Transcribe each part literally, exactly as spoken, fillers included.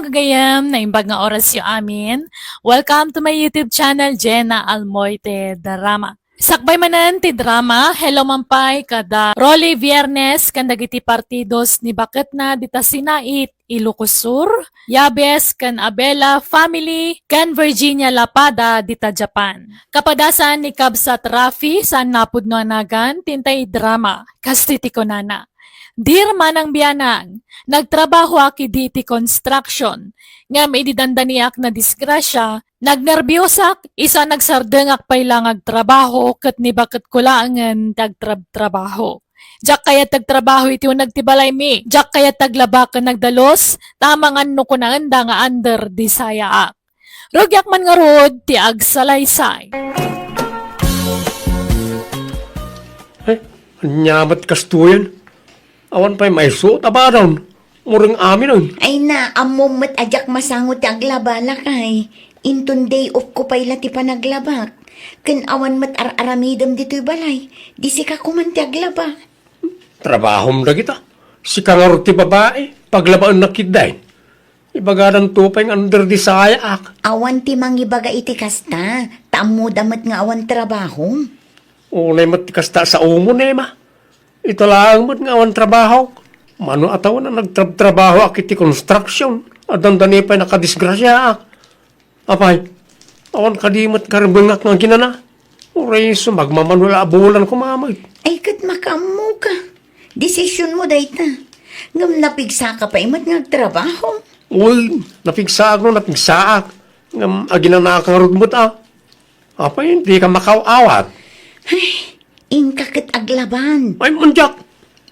Gayam, naimbag nga orasyo amin. Welcome to my YouTube channel, Jenna Almoite Drama. Sakbay manen ti drama, hello man pay kada Rolly Viernes ken dagiti partidos ni baketna dita Sinait, Ilocos Sur, Yabes ken Abela family, ken Virginia Lapada dita Japan. Kapadasan ni Kabsat Rafi, saan napudno a nagan, ti intay drama, kas ti kunana. Dear Manang Bianang, nagtrabahoak idi iti construction. Ngem idi dandaniak nadisgrasia, nagnerbiosak, isu a nagsardengak pay la nga agtrabaho ket ni baketko laengen ti agtrabtrabaho. Diak kayat ti agtrabaho iti uneg ti balaymi. Diak kayat ti aglaba ken agdalus, ta amangan no kunaenda nga under di sayaak. Rugiak man ngarud ti agsalaysay. Ay, ania met kastoyen? Awan pay maisuot a badon. Mureng aminen. Ay na, ammom met a diak masango ti aglaba, lakay. Inton day off ko pay la ti panaglabak. Ken awan met ar-aramidem ditoy balay. Di sika koman ti aglaba. Trabahom dagita. Sika ngarud ti babai. Paglabaennak ketdin. Ibagadanto pay nga under di sayaak. Awan ti mangibaga iti kasta, ta ammoda met nga awan trabahom. Unay met ti kasta a saom, Emma. Ita laeng met nga awan trabahok. Mano a tawen a nagtrabtrabahoak iti construction, a dandani pay nakadisgrasiaak. Apay, awan kadi met karbengak nga aginana? Uray isu magmamano la a bulan koma met. Ay, ket makaammoka. Desisionmo dayta. Ngem napigsaka pay met nga agtrabaho. Uy, napigsaak no napigsaak. Ngem aginanaak ngarud met a. Apay, dika makaaw-awat? Ay, inka ket aglaban. Ay, mandiak.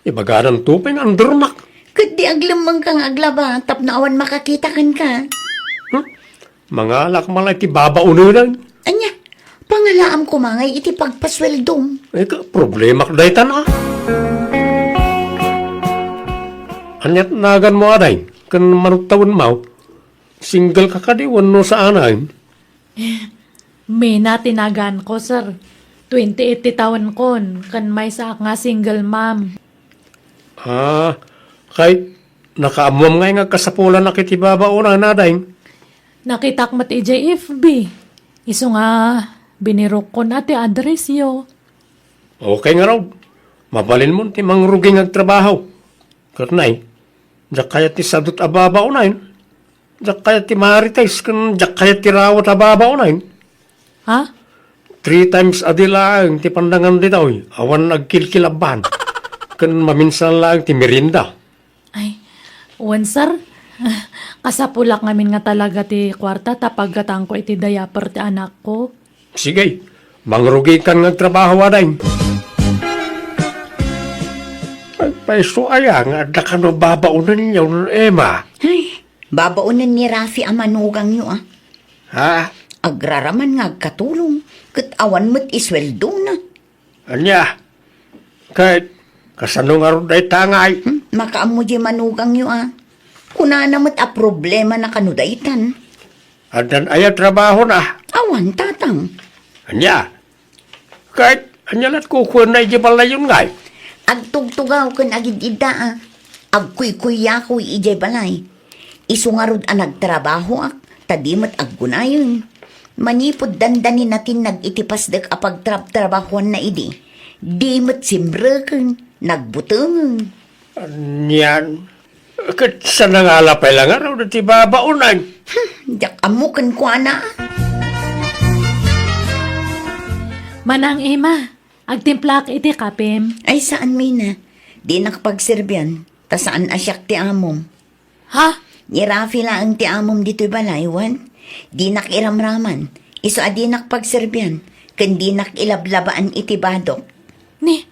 Ibagadanto pay nga undernak. Ket di aglemmengka nga aglaba tapno awan makakita kenka. Hmm? Mangalak man la iti babaonen. Ania, pangalaam koma ngay iti pagpasueldom. Ay, ka, problemak daytan a. Aniat naganmo, aday? Ken mano ti tawenmo? Single ka kadi wenno saanen? Mina ti naganko, sir. Twenty-eight ti tawenkon, ken maysaak nga single mom. Ah, kay nakaammoam ngay nga agkasapulanak iti babaonen, aday? Nakitak met idiay F B. Isu nga binirukkon a ti addressyo. Okay ngarud. Mabalinmon ti mangrugi nga agtrabaho. Ket nay, diak kayat ti sadut a babaonen. Diak kayat ti marites ken diak kayat ti rawat a babaonen. Ha? Three times a day laeng ti pandangan ditoy, awan agkilkilabban. Ken maminsan laeng ti merienda. Ay, wen, sir. Kasapulak ngamin nga talaga ti kuarta ta paggatangko iti diaper ti anakko. Sige, mangrugikan nga agtrabaho, aday. Agpayso aya nga adda kano babaonenyo, Emma? Ay, babaonen ni Rafi a manugangyo, a. Ha? Agraraman nga agkatulong, ket awan met isueldona. Ania? Ket kasano ngarud dayta ngay? Hmm? Makaammo diay manugangyo, a. Kunana met a problemana kano daytan. Addan aya trabahona? Awan, tatang. Ania? Ket ania lat kukuenna idiay balayyon ngay? Agtugtugaw ken agid-idda, a. Agkuykuyakoy idiay balay. Isu ngarud a nagtrabahoak, ta di met aggunayen. Manipud dandani natinnag iti pasdek a pagtrabtrabahoanna idi, di met simreken, nagbutengen. Anian? Ket sanangala pay la ngarud ti babaonen. Hmm, diak ammo kenkuana. Manang Emma, agtimplaak iti kapem. Ay, saan, Mina. Dinak pagserbian, ta saan a siak ti amom. Ha? Ni Rafi laeng ti amom ditoy balay, wen? Dinak iramraman. Isu a dinak pagserbian, ken dinak ilablabaan iti badok. Ni,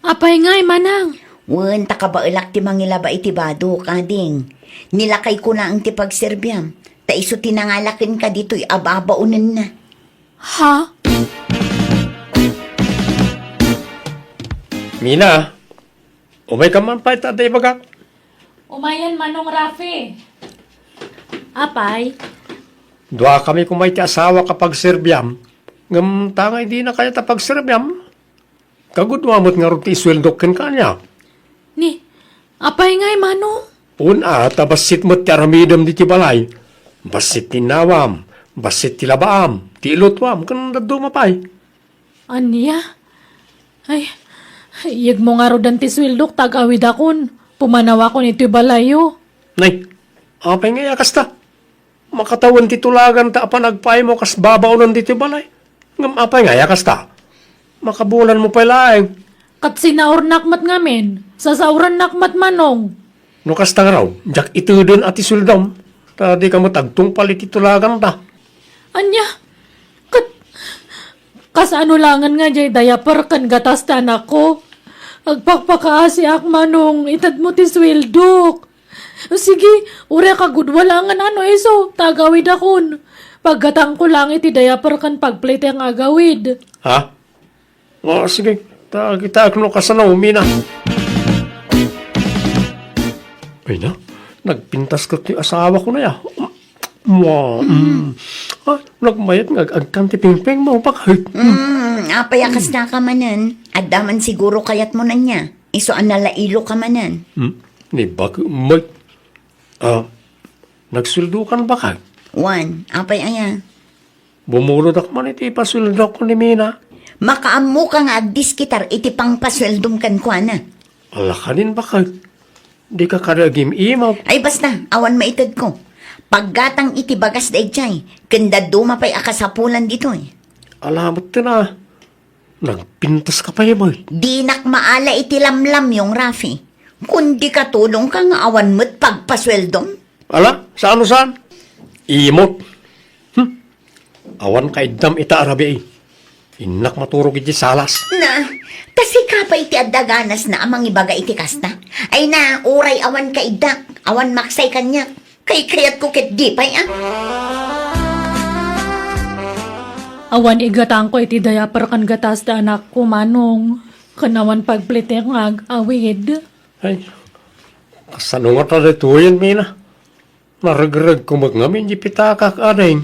apay ngay, manang? Wen, ta kabaelak ti mangilaba iti badok, ading. Ni lakayko laeng ti pagserbiam, ta isu ti nangala kenka ditoy a babaonenna. Ha? Mina, umayka man pay ta adda ibagak. Umayen, Manong Rafi. Apay? Duakami koma iti asawak a pagserbiam. Ngem ta ngay dina kayat a pagserbiam. Kagudua met ngarud ti isueldok kenka, ania? Ni, apay ngay, Manong? Wen a, ta bassit met ti aramidem ditoy balay. Bassit ti innawam, bassit ti labaam, ti ilutoam, ken dadduma pay. Ania? Ay, iyegmo ngaruden ti sueldok ta agawidakon. Pumanawakon itoy balayyo. Nay, apay ngay a kasta? Makatawen ti tulaganta a panagpaaymo kas babaonen ditoy balay. Ngem apay ngay a kasta? Makabulanmo pay laeng. Ket sinaornak met ngamin, sasaorannak met, Manong. No kasta ngarud, diak iteden a ti sueldom, ta dika met agtungpal iti tulaganta. Ania? Ket kasano laengen nga diay diaper ken gatas ti anakko? Agpakpakaasiak, Manong, itedmo ti sueldok. Sige, uray kagudua laengen a no isu, ta agawidakon. Paggatangko laeng iti diaper ken pagplitek nga agawid. Ha? O, sige. Ta, kitaek no kasano, Mina. Ay na, nagpintas ket ti asawako na ya. Mua, mm. Ah, nagmayat nga ag-, agkan ti pingpingmo, bakit? Mm, apay a kasta ka manen? Adda man siguro kayatmo ania. Isu a nalailo ka manen. Hmm? Ni bakit, may, ah, nagsueldokan bakit? Wen, apay aya? Bumulodak man iti ipasueldok ni Mina. Makaammoka nga agdiskitar iti pangpasueldom kenkuana. Ala kanin bakit? Dika kadi agim-imaw. Ay basta, awan maitedko. Paggatang iti bagas daydiay, ken dadduma pay a kasapulan ditoy. Ala met ten a. Nagpintas ka pay, bay. Dinak maala iti lamlamyong, Rafi. Kundi katulongka nga awan met pagpasueldom. Ala, saan no saan? Imot. Hmm. Awan kaiddam ita a rabii. Innak maturog iti salas. Na, ta sika pay ti adda ganasna a mangibaga iti kasta. Ay na, uray awan kaiddak, awan maksay kaniak. Kaykayatko ket di pay a. Awan igatangko iti diaper ken gatas ti anakko, Manong. Ken awan pagplitek nga ag-awid. Ay, kasano ngata daytoyen, Mina? Naregregko met ngamin di pitakak, ading.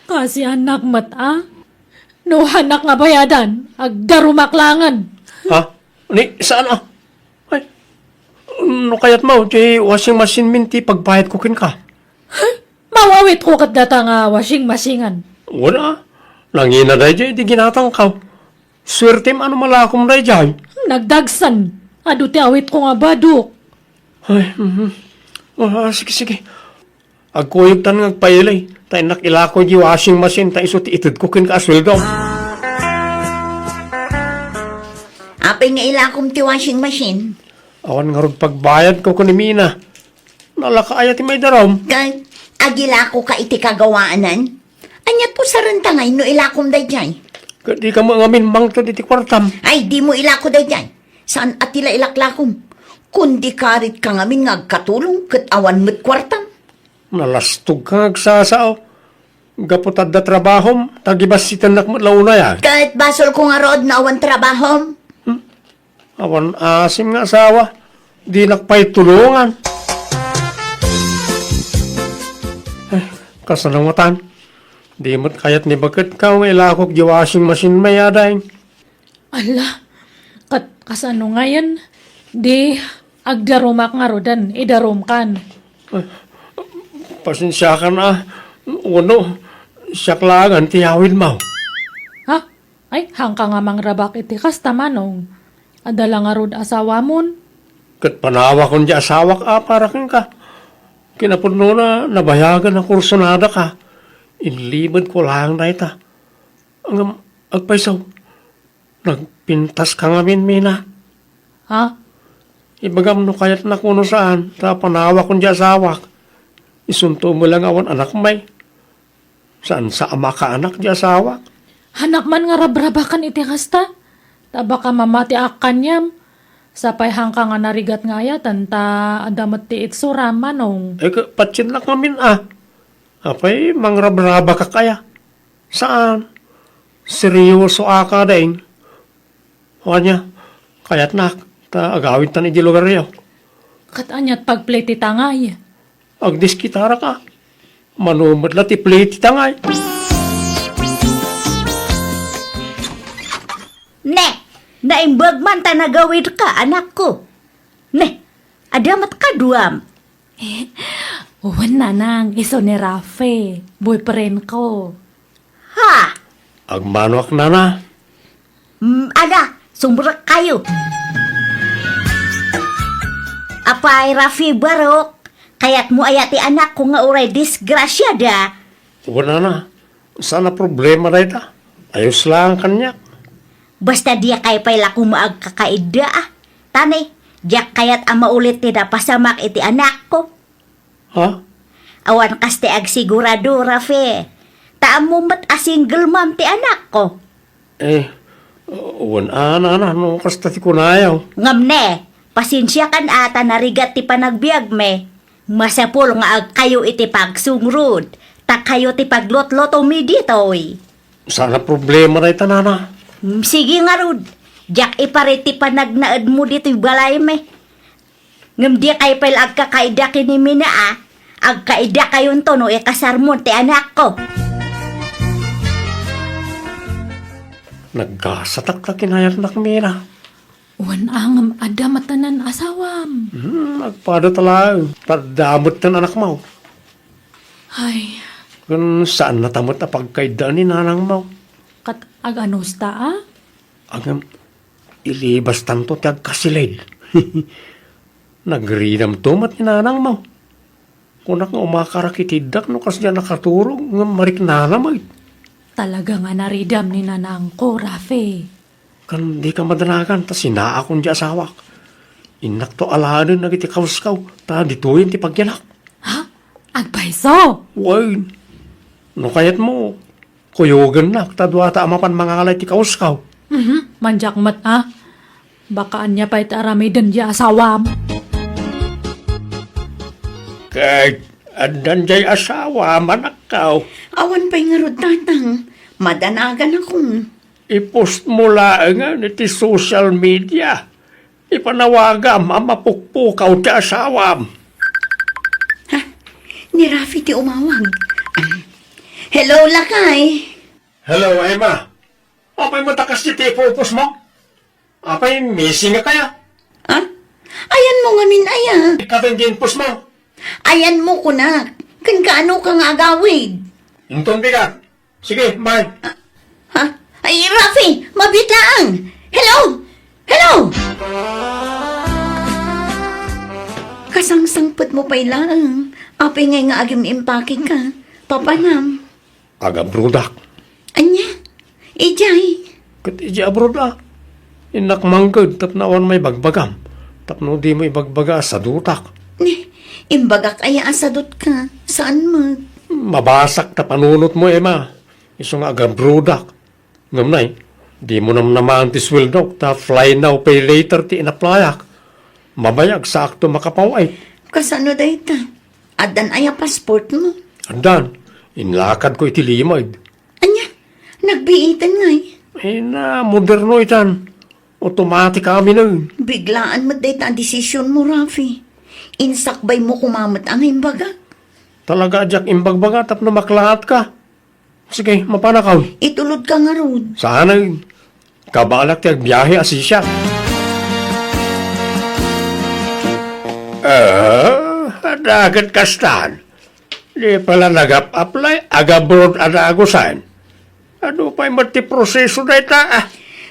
Kasiannak met a? No hanak nga bayadan, agdarumak laengen. Ha? Ni, saan a? Ay, no kayatmo, ti washing machine min ti pagbayadko kenka. Mawawitko ket data nga washing machine-an. Wala. Nangina daydiay di ginatangko. Suertem a no malakom daydiay. Nagdagsen. Adu ti awitko nga badok. Ay, mhm. Ah, sige, sige. Agkuyogtan nga agpaili, ta innak ilako di washing machine, ta isu ti itedko kenka a sueldo. Apay nga ilakom ti washing machine? Awan ngarud pagbayadko ken ni Mina. Nalaka aya ti maidarum? Ket agilakoka iti kagawaanan? Ania pusarenta ngay no ilakom daydiay? Ket dika met ngamin mangted iti kuartam. Ay, dimo ilako daydiay. Saan a ti la ilaklakom? Kundi karit ka ngamin nga agkatulong ket awan met kuartam. Nalastog ka nga agsasao. Gapu ta adda trabahom, ta gibassitennak met la unay a. Ket basolko ngarud no awan trabahom? Hmm? Awan asim nga asawa, dinak pay tulongan. Eh, kasano ngatan? Di met kayat ni baket ka nga ilakok di washing machine may, ading. Ala, kat-, kasano ngayen? Di agdarumak ngaruden, idarumkan. Eh, pasensiakan a, wenno, siak laengen ti awidmo. Ha? Ay, haanka nga mangrabak iti kasta, Manong. Adda la ngarud asawamon? Ket panawakon di asawak a para kenka. Kinapudnona, nabayagan a kursunadaka. Inlimedko laeng dayta. Ngem, agpayso, nagpintaska ngamin, Mina. Ha? Ibagam no kayatnak wenno saan, ta panawakon di asawak. Isunto met la nga awan anak may. Saan sa a makaanak di asawak? Hanak man nga rabrabakan iti kasta. Ta baka mamatiak kaniam. Sapay haanka nga narigat nga ayaten ta adda met ti itsuram, Manong. Eh, ka-, patsiennak ngamin a. Apay, mangrabrabakak aya? Saan. Seryosoak, ading. Ania, kayatnak, ta agawidtan iti lugaryo. Ket aniat pagplititangay? Agdiskitarak a. Mano met la ti plititangay? Ne, naimbag man ta nagawidka, anakko. Ne, Adda met kaduam. Eh, wen, nanang, isu ni Rafe, boyfriend ko. Ha? Agmanoak, nana. Mm, ala, sumrek kayo. Apay, Rafe Barok, kayatmo aya ti anakko nga uray disgrasiada? Wen, nana, saan a problema dayta. Ayos lang kaniak. Basta diak pay la koma agkakaidda, a. Tani, diak kayat a maulit ti napasamak iti anakko. Ha? Awan kas ti agsigurado, Rafe. Ta ammom met a single mom ti anakko. Eh, wen a, nana, no kasta ti kunayo. Ngem ne, pasensiakan a ta narigat ti panagbiagmi. Masapul nga agkayo iti pagsungrod, ta kayo ti paglutlutomi ditoy. Saan a problema dayta, nana. Mm, sige ngarud, diak iparit ti panagnaedmo ditoy balaymi. Ngem dikay pay la agkakaida ken ni Mina, a. Agkaidakayonto no ikasarmon ti anakko. Nagkasatak ta kinayatnak, Mina. Wen a, ngem adda met ti nan-asawam. Hmm, agpada ta laeng. Ta adda met ti nan-anakmo. Ay. Ken saan nata met a pagkaidaan ni nanangmo. Ket aganusta, a? Ngem, ilibastanto ti agkasilid. Nagridamto met ni nanangmo. Kunak nga umakar a kitiddak no kasdiay a nakaturog, ngem mariknana met. Talaga nga naridam ni nanangko, Rafe. Ken dika madanagan ta sinaakon ti asawak. Innakto alaen dagiti kawesko, ta ditoyen ti pagyanak. Ha? Agpayso? Wen. No kayatmo, kuyogennak ta duata a mapan mangala iti kawesko. Mhm, mandiak met, a. Baka ania pay ti aramiden ti asawam. Ket addan diay asawam, anakko. Awan pay ngarud, tatang. Madanaganakon. I-post mo laengen iti social media. Ipanawagam a mapukpukaw ti asawam. Ha? Ni Rafi ti umawag. Hello, lakay. Hello, Emma. Apay met a kasdi ti ipupos mo? Apay, missing ka kaya? Ha? Ayanmo ngamin aya? Ikaw ti ginpos mo. Ayanmo kunak. Ken kaano ka nga agawid? Inton bigat. Sige, bye. Ha? Ay, Rafi, mabiit laeng. Hello? Hello? Kasangsangpet mo pay laeng. Apay ngay nga agim-impake ka? Papanam. Agabrodak. Ania? Idiay? Ket idiay abroad a. Innak mangted tapno awan maibagbagam. Tapno dimo ibagbaga a sadutak. Ni, imbagak aya a sadut ka. Saan met? Mabasak ta panunot mo, Emma. Isu nga agabrodak. Ngem nay, dimo namnamaen ti sueldok ta fly now, pay later ti inaplayak. Mabayag saakto makapaw-ay. Kasano dayta? Addan aya passport mo? Addan. Inlakad ko iti limed. Ania? Nagbiiten ngay? Ay na, moderno itan. Automatic aminen. Biglaan met dayta a desisyon mo, Rafi. Insakbay mo koma met a nga imbaga. Talaga a diak imbagbaga tapno maklaat ka. Sige, mapanakaw. Itulod ka ngarud. Saan? Kabalak ti agbiahe a sisiak. Ah, daket kastan. Di pala nagap-apply, agabroad a nagusan. Adu pay met ti proseso dayta, ah?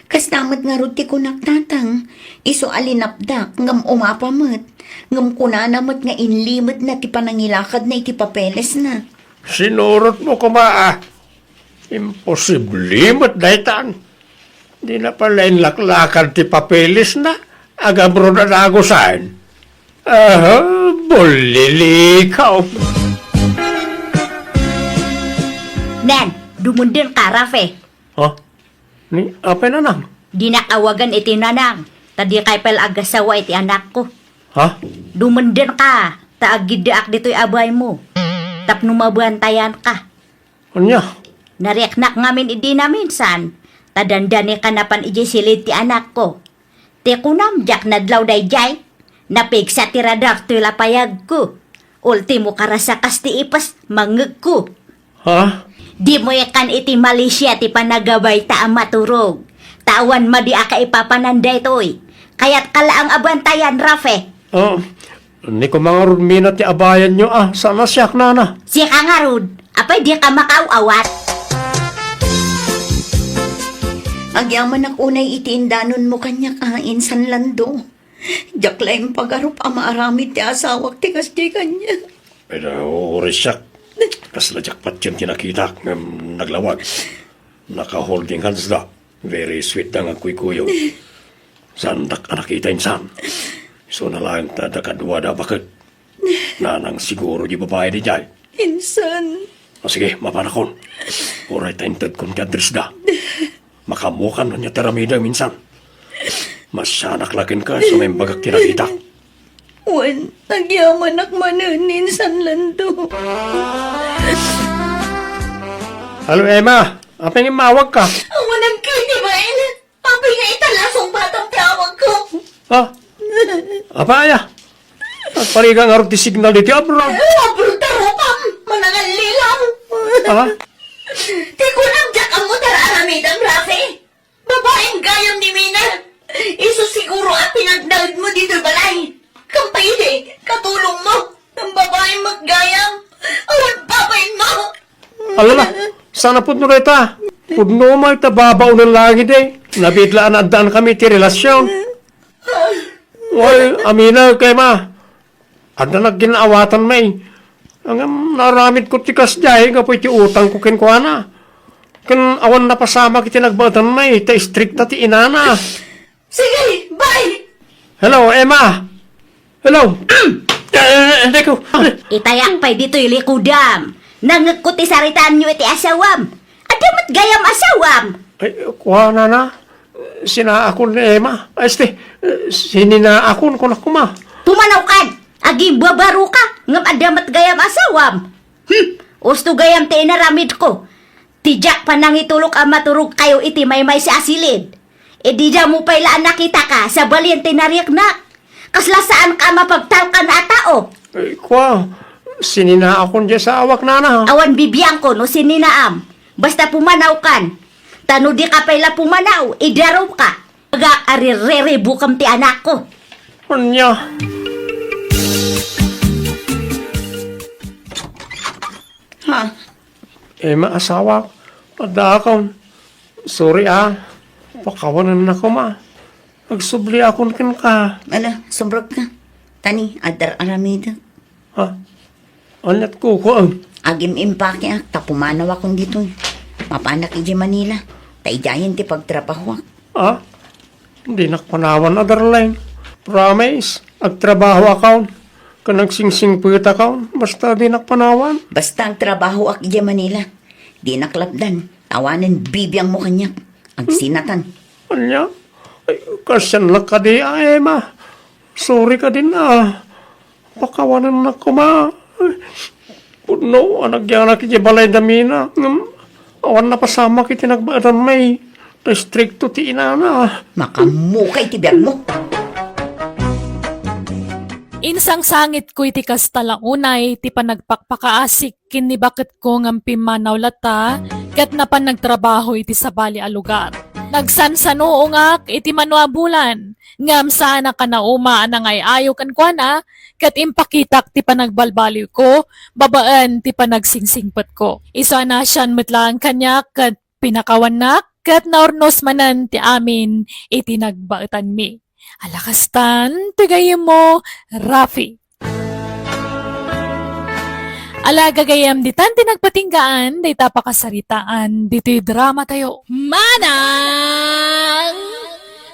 Kasta met ngarud ti kunak, tatang. Isu a linapdak, ngem umapa met. Ngem kunana met nga inlimedna ti panangilakadna iti papelesna. Sinurot mo koma, ah. Imposible met daytan. Dina pay la inlaklakad ti papelesna, agabroad a nagusan. Aha, bullilikaw. Nen, dumunden ka, Rafe. Ha? Ni, apay, nanang? Dinak awagan iti nanang, ta dikay pay la agasawa iti anakko. Ha? Dumunden ka, ta agiddaak ditoy a baymo. Tapno mabantayan ka. Ania? Nariknak ngamin idi naminsan, ta dandani ka napan idiay silid ti anakko. Ti kunam, diak nadlaw daydiay. Napigsa ti radar toy lapayagko. Ultimo, karasakas ti ipes, mangngegko. Ha? Dimo ikan iti Malaysia ti panagabay ta a maturog. Ta awan madi a kaipapanan daytoy. Kayat ka laeng a bantayan, Rafe. Ah, ni koma ngarud mina ti abayanyo, ah, saan a siak, nana. Siak a ngarud, apay dika makaaw-awat? Agyamanak unay iti indanonmo kaniak, ah, insan Lando. Diak laeng pagarup a maaramid ti asawak ti kasdiay kaniak. Pero uray siak, kasla diak patien ti nakitak ngem naglawag. Naka-holding hands da. Very sweet da nga agkuykuyog. Saandak a nakita insan. Isuna laeng ta adda kadua da a baket. Nanang siguro di babai daydiay. Insan. O sige, mapanakon. Uray ta intedkon ti address da. Makaammokan no ania ti aramidem insan. Masianak la kenka, sumaimbagak ti nakitak. Wen, agyamanak manen, insan Lando. Hello, Emma. Apay nga immawagka? Awan agkay ti bain. Apay nga ita la sungbatam ti awagko? Ah? Apay aya? Agparigat ngarud ti signal ditoy abroad. Abroad ta rupam. Manangallilaw. Ah? Ti kunam, diak ammo ti ar-aramidem, Rafi. Babaim gayam ni Mina. Isu siguro a pinagnaedmo ditoy balay. Kam pay idi, katulongmo. Nang babaim met gayam. Awan babainmo. Alala, saan a pudno dayta? Pudno met ta babaonen langit, eh. Nabiit la a naaddankami ti relasion. Wen, aminaw, Emma. Adda nagginawatan, may. Ngem naaramidko ti kasdiay gapu iti utangko kenkuana. Ken awan napasamak iti nagbaetan, may, ta istrikta ti inana. Sige, bye! Hello, Emma! Hello! Eh, eh, eh, teko. Itayak pay ditoy likudam. Nangngegko ti saritaanyo iti asawam. Adda met gayam asawam. Ay, kua, nana. Sinaakon ni Emma. Ay, este, eh, sininaakon, kunak koma. Pumanawkan! Agimbabaro ka, ngem adda met gayam asawam. Hmm, usto gayam ti inaramidko. Ti diak panangitulok a maturogkayo iti maymaysa a silid. Idi damo pay la a nakitaka, sabalien ti narieknak. Kasla saanka a mapagtalkan a tao. Ay, kua, sininaakon diay asawak, nana. Awan bibiangko no sininaam. Basta pumanawkan. Ta no dika pay la pumanaw, idaruka. Agak a ririribukem ti anakko. Ania? Ha? Emma, asawak, addaakon. Sorry, ah. Pakawanennak koma. Agsubliakon kenka. Ala, sumrekka. Tani, adda ar-aramidek. Ha? Aniat kukuam? Agim-impakeak ta pumanawakon ditoy. Mapanak idiay Manila. Ta idiayen ti pagtrabahoak. Ah? Dinak panawan a, darling. Promise, agtrabahoakon. Ken agsingsingpetakon. Basta dinak panawan. Basta agtrabahoak idiay Manila. Dinak lapdan. Awanen bibiangmo kaniak. Agsinatan. Ania? Ay, kasdiay la kadi, a, Emma. Sorry kadin, a. Pakawanennak koma. Pudno a nagyanak idiay balayda Mina. Ngem awan napasamak iti nagbaetan, may. Ta istrikto ti inana. Makaammoka iti biagmo. Insangsangitko iti kasta la unay ti panagpakpakaasik ken ni baketko ngem pimmanaw latta ket napan nagtrabaho iti sabali a lugar. Nagsansanuongak iti mano a bulan, ngem saanak a nauma a nangay-ayo kenkuana ket impakitak ti panagbalbaliwko babaen ti panagsingpetko. Isu a naasian met laeng kaniak ket pinakawannak ket naurnos manen ti amin iti nagbaetanmi. Ala kastan ti gayyemmo, Rafi. Ala gagayyem, ditan ti nagpatinggaan dayta pakasaritaan ditoy dramatayo. Manang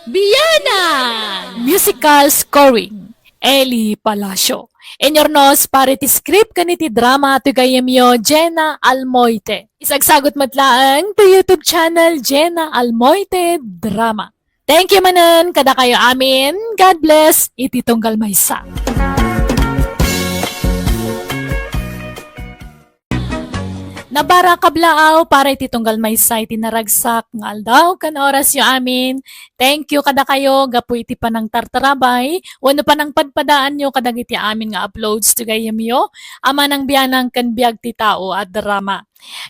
Bianang! Musical scoring, Eli Palacio. Inurnos para iti script ken iti drama ti gayyemyo, Jenna Almoite. Isagsagut met laeng ti YouTube channel, Jenna Almoite Drama. Thank you manen kadakayo amin. God bless iti tunggal maysa. Nabarakab laeng para iti tunggal maysa iti naragsak nga aldaw ken orasyo amin. Thank you kadakayo gapu iti panangtartarabay wenno panangpadpadaanyo kadagiti amin nga uploads ti gayyemyo a Manang Bianang ken Biag ti Tao a drama.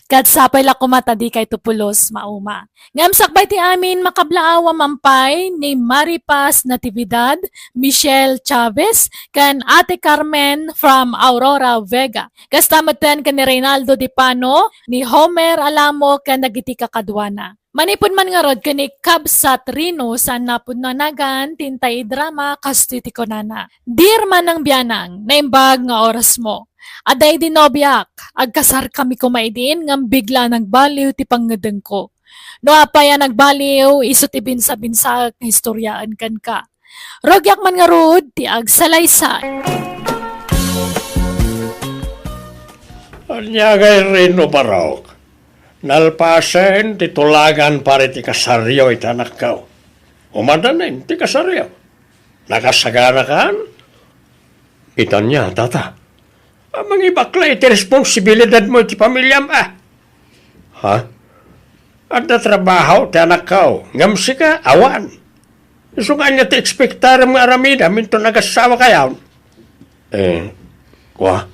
Ket sapay la koma ta dikayto pulos mauma. Ngem sakbay ti amin, makablaaw a mampay ni Maripaz Natividad, Michelle Chavez, ken Ate Carmen from Aurora, Vega. Kasta metten ken ni Reynaldo Dipano, ni Homer Alamo, ken dagiti kakaduana. Manipud man ngarud ken ni Kabsat Rino, saan napudno a nagan ti intay idrama, kastoy ti kunana, "Dear Manang Bianang, naimbag nga orasmo. Adda idi nobiak, agkasarkami koma idin ngem bigla a nagbaliw ti pangngedengko. No apay a nagbaliw, isu ti binsabinsaek nga istoriaen kenka. Rugiak man ngarud ti agsalaysay." Ania ngay Rino Barok? Nalpasen ti tulagan para iti kasaryo iti anakko. Umadanen ti kasaryo. Nakasaganakan? Ita ania, tata? A, mangibakla iti responsibilidadmo iti pamiliam, a. Ha? Adda trabaho ti anakko, ngem sika, awan. Isu nga ania ti ekspektarem nga aramidem inton agassawakayon? Eh, kua,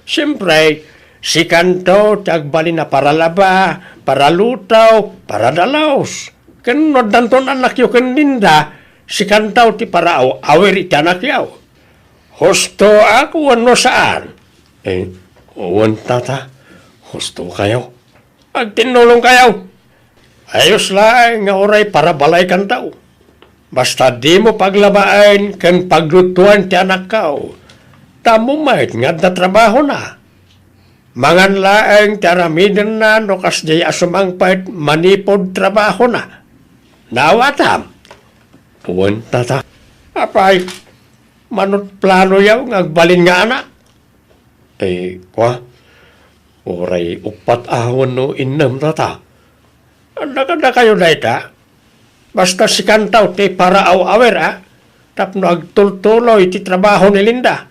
siempre, sikanto ti agbalin a paralaba, paraluto, paradalus. Ken no addanton annakyo ken Linda, sikanto ti paraaw-awir iti annakyo. Husto a wenno saan? Eh, wen, tata, husto kayo. Agtinnulong kayo. Ayos laeng nga uray parabalaykanto. Basta dimo paglabaen ken paglutoen ti anakko. Ta ammom met nga adda trabahona. Mangan laeng ti aramidenna no kasdiay a sumangpet manipud trabahona. Naawatam? Wen, tata. Apay, mano't planoyo nga agbalin nga anak? Eh, kua, uray uppat a wenno innem, tata. Adda kadakayo dayta? Basta sikanto ti paraaw-awir, a, tapno agtultuloy ti trabaho ni Linda.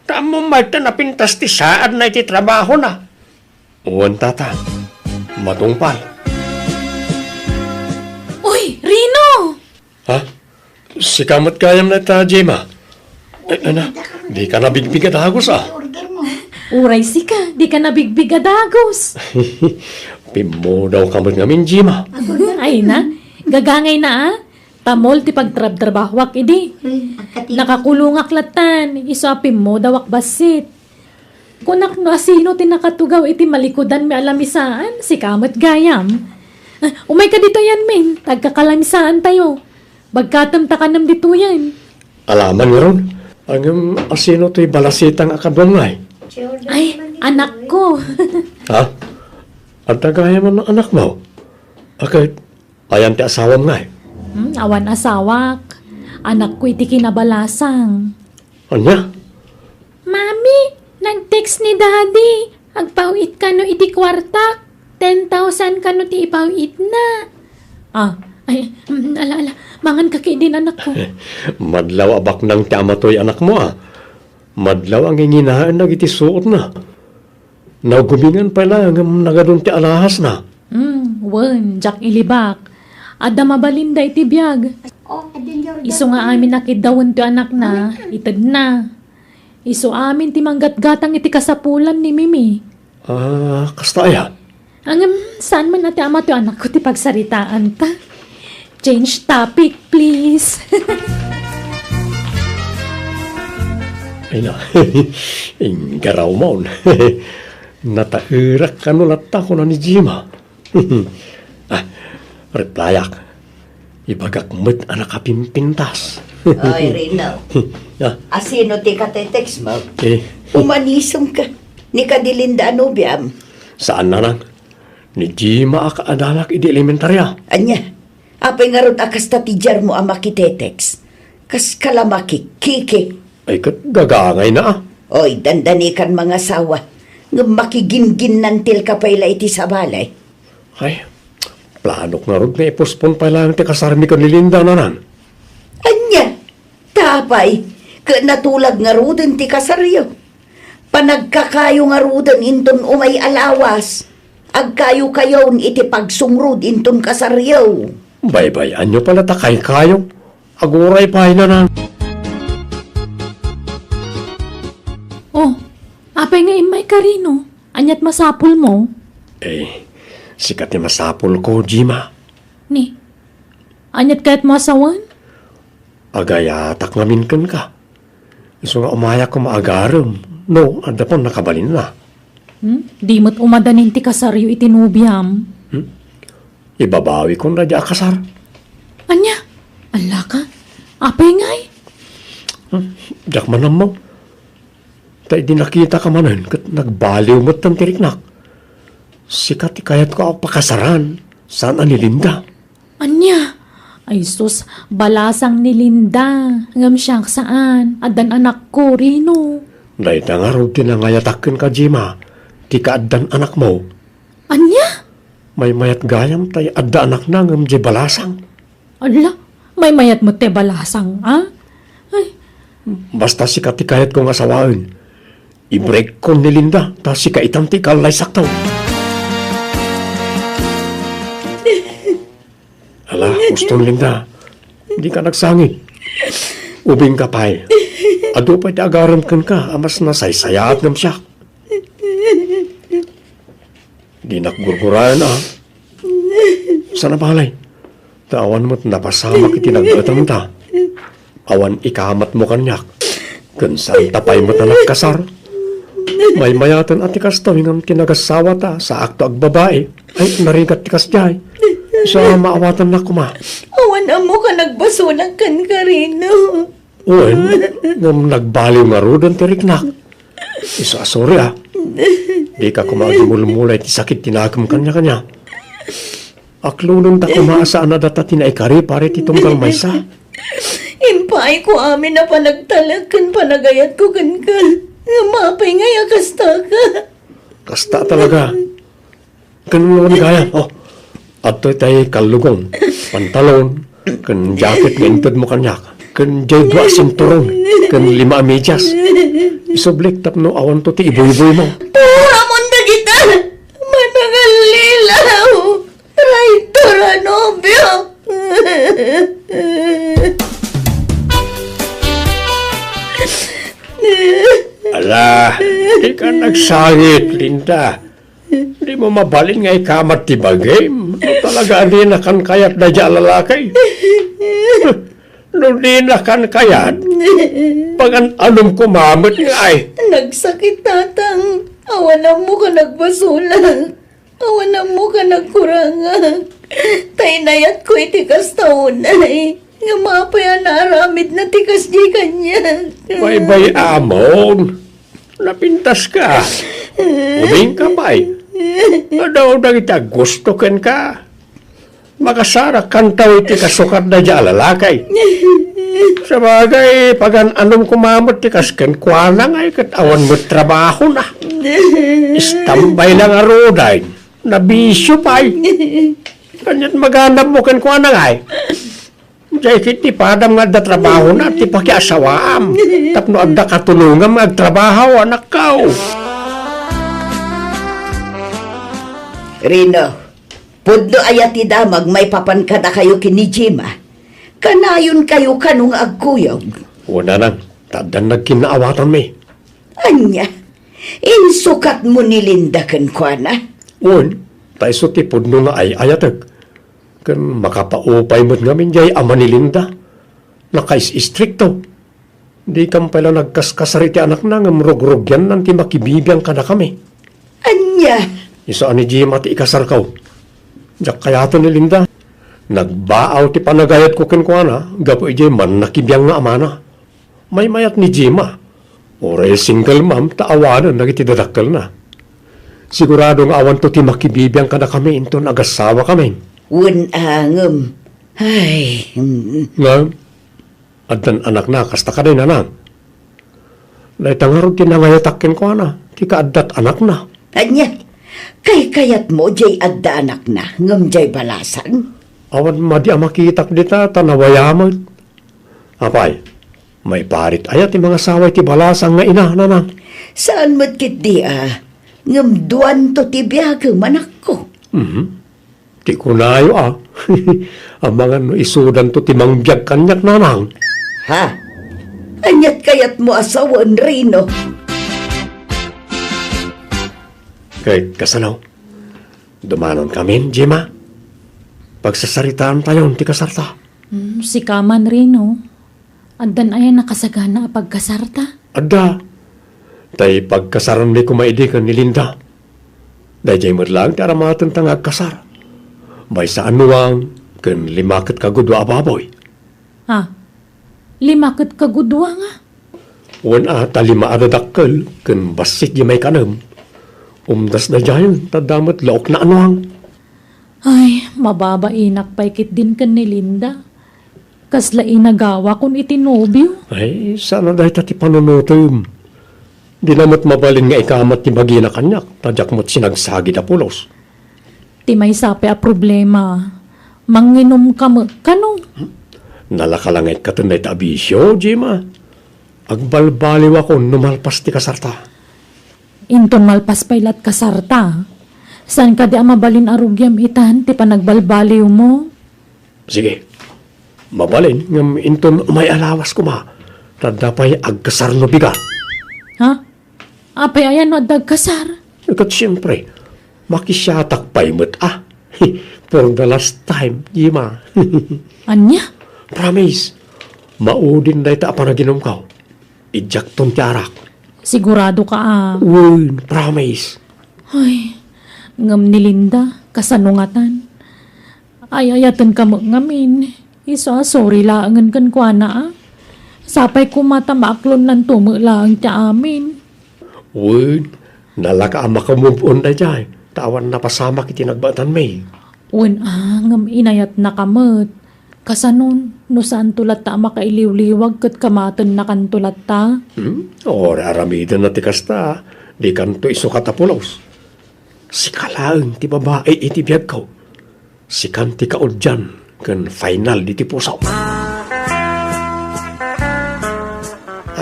Ta ammom met ta napintas ti saadna iti trabahona. Wen, tata. Matungpal. Uy, Rino! Ha? Sika met gayam dayta, Gemma. Eh, ana, dika nabigbig a dagus, a. Uray sika, dika nabigbig a dagus. Pimmudawka met ngamin, Gemma. Ay na, gagangayna, a. Tamol ti pagtrabtrabahoak idi. Nakakulongak lattan, isu a pimmudawak bassit. Kunak no asino ti nakatugaw iti malikudanmi a lamisaan, sika met gayam. Ah, umayka ditoyen, Min, ta agkakalamisaantayo. Bagkatem ta kanem ditoyen. Alaman ngarud, ngem asino toy balasitang a kaduam ngay? Ay, anakko. Ha? Adda gayam a anakmo? Aket, ayan ti asawam ngay? Hmm, awan asawak. Anakko iti kinabalasang. Ania? Mami, nag-text ni Daddy. Agpaw-it kano iti kuartak. Ten thousand kano ti ipaw-itna. Ah, ay, mm, ala, ala. Mangan ka ket idin, anakko. Madlaw a baknang ti amatoy anakmo, a. Madlaw a nginginaen dagiti suotna. Nagumingan pay la ngem nagadun ti alahasna. Hmm, wen, diak ilibak. Adda mabalinda iti biag. Isu nga amin a kiddawen ti anakna, itedna. Isu amin ti manggatgatang iti kasapulan ni Mimi. Ah, kasta aya? Ngem, saan man a ti ama ti anakko ti pagsaritaanta? Change topic, please. Ay na, inggarawmon. Nataerak kano latta, kuna ni Gemma. Ah, replyak. Ibagak met a nakapimpintas. Oy, Rino. Ah. Asino ti katetext mo? Eh. Umanisem ka. Ni kadi Linda a nobiam? Saan, nanang. Ni Gemma a kaadanak idi elementaria. Ania? Apay ngarud a kasta ti diarmo a makitetext? Kas ka la makikiki. Ay, ket gagangayna, a. Oy, dandani kan mangasawa. Ngem makiginginnantilka pay la iti sabali. Ay, planok ngarud nga i-postpone pay laeng ti kasarmi ken ni Linda, nanang. Ania? Ta apay, ket natulag ngaruden ti kasaryo? Panagkakayo ngaruden inton umay a lawas. Agkayo-kayon iti pagsungrod inton kasaryo. Baybay-anyo pay la ta kaykayo. Aguray pay, nanang. Oh, apay nga immayka, Rino? Ania't masapulmo? Eh, sika ti masapulko, Jima. Ni, aniat kayatmo a sawen? Agayatak ngamin kenka. Isu nga umayak koma agarem, no, adda pon nakabalinna. Hmm? Di met umadanin ti kasaryo iti nobiam. Hmm? Ibabawikon daydi a kasar. Ania? Allaka? Apay ngay? Hmm? Diak man ammo. Ta idi nakitaka manen, ket nagbaliw met ti riknak. Sika ti kayatko a pakasaran, saan a ni Linda. Ania? Ay sus, balasang ni Linda. Ngem siak saan. Addan anakko, Rino. Dayta ngarud ti nangayatak kenka, Jima, ti kaaddan anakmo. Ania? Maymayat gayam tay adda anakna ngem diay balasang. Ala, maymayat met ti balasang, a? Ay. Basta sika ti kayatko nga sawaen. Ibrekkon ni Linda, ta sika itan ti ikaallaysakto. Ala, uston, Linda. Dika nagsangit. Ubingka pay. Adu pay ti agarem kenka a mas nasaysayaat ngem siak. Dinak gurguraen a. Sana balay. Ta awan met napasamak iti nagdatemta. Awan ikamatmo kaniak. Ken saanta pay met a nagkasar. Maymayaten a ti kastoy ngem ti nagassawata, saakto agbabai. Ay, narigat ti kasdiay. Sa maawatannak koma. Awan ammo ka nagbasolak kenka, Rino. Wen, ngem nagbaliw ngaruden ti riknak. Isu a sorry, a. Dika koma agimulmula iti sakit ti nakem kaniakaniak. Aklulonta koma a saan a data ti naikari para iti tunggal maysa. Impaayko amin a panagtalek ken panagayatko kenka. Ngem apay ngay a kastaka? Kasta talaga. Ken wen gayam, o, adtoy tay kallugon, pantalon, ken jacket nga intedmo kaniak, ken diay dua a sinturon, ken lima a medyas. Isublik tapno awanto ti ibuyboymo. Puramon dagita! Manangallilaw! Traitor a nobio! Ala, dika nagsangit, Linda. Dimo mabalin nga ikamat ti bagim? No talaga a dina kan kayat daydiay a lalaki. No dina kan kayat, pagan-anom koma met ngay. Nagsakit, Tatang. Awan ammo ka nagbasolak. Awan ammo ka nagkurangak. Ta inayatko iti kasta unay. Ngem apay a naaramidna ti kasdiay kaniak? Baybay-amon. Napintaska. Ubingka pay. Adu dagiti aggusto kenka. Makasarakkanto iti kasukat daydiay a lalaki. Sabagay, pagan-anom koma met ti kas kenkuana ngay ket awan met trabahona. Istambay la ngaruden. Nabisio pay. Kaniat maganabmo kenkuana ngay. Diay ket ti padam nga adda trabahona ti pakiasawaam tapno adda katulongam nga agtrabaho, anakko. Rino, pudno aya ti damag maipapan kadakayo ken ni Jima? Kanayonkayo kano nga agkuyog? Wen, nanang, ta addan nagkinnaawatanmi. Ania? Insukatmo ni Linda kenkuana? Wen, ta isu ti pudno nga ay-ayatek. Ken makapaupay met ngamin diay ama ni Linda. Nakais-istrikto. Dikam pay la nagkaskasar iti anakna ngem rugrugyannan ti makibibiang kadakami. Ania? Isu a ni Jima ti ikasarko. Diak kayaten ni Linda. Nagbaaw ti panagayatko kenkuana gapu idiay mannakibiang nga amana. Maymayat ni Jima. Uray single mom ta awanen dagiti dadakkelna. Sigurado nga awanto ti makibibiang kadakami inton agassawakami. Wen a ngem. Ay, mm. Ngem, addan anakna, kasta kadi, nanang. Dayta ngarud ti nangayatak kenkuana, ti kaaddat anakna. Ania? Kaykayatmo diay adda anakna, ngem diay balasang? Awan madi a makitak dita, ta nawaya met. Apay, maiparit aya ti mangasawa iti balasang nga ina, nanang? Saan met ketdi a, ngem duanto ti biagem, anakko. Mhm. Ti kunayo a, amangan no isudanto ti mangbiag kaniak, nanang. Ha? Aniat kayatmo a sawen, Rino? Kay kasano? Dumanonkamin, Gemma. Pagsasaritaantayon ti kasarta. Hmm, sika man, Rino. Addan aya nakasagana a pagkasarta? Adda. Tay pagkasaranmi koma idi ken ni Linda. Daydiay met laeng ti aramatenta nga agkasar. Maysa a nuang ken lima ket kagudua a baboy. Ah, lima ket kagudua nga? Wen a, ta lima a dadakkel ken bassit diay maikanem. Umdas daydiayen, ta adda met laokna a nuang. Ay, mababainak pay ketdin ken ni Linda. Kasla inagawakon iti nobio. Ay, saan a dayta ti panunotem. Dina met mabalin nga ikamat ti bagina kaniak, ta diak met sinagsagid a pulos. Ti maysa pay a problema, manginomka met kano? Nalaka la nga ikkaten dayta a bisio, Gemma. Agbalbaliwakon no malpas ti kasarta. Inton malpas pay la't kasarta, saan kadi a mabalin a rugiam itan ti panagbalbaliwmo? Sige. Mabalin, ngem inton may alawas koma, ta adda pay agkasar no bigat. Ha? Apay aya no adda agkasar? Ket siempre, makisiatak pay met a. For the last time, Gemma. Ania? Promise. Maudin dayta a panaginumko. Idiakton ti arak. Sigurado ka a? Wen, promise. Ay, ngem ni Linda, kasano ngatan? Ay-ayatenka met ngamin. Isu a sorry laengen kenkuana a. Sapay koma ta maaklonnanto met laeng ti amin. Wen, nalaka a makamove on daydiay, ta awan napasamak iti nagbaetanmi. Wen a, ngem inayatnaka met. Kasanon, no saanto latta a makailiwliwag ket kamatennakanto latta? Hmm? Uray aramidenna ti kasta, dikanto isukat a pulos. Sika laeng ti babai iti biagko. Sikan ti kaudian ken final diti puso.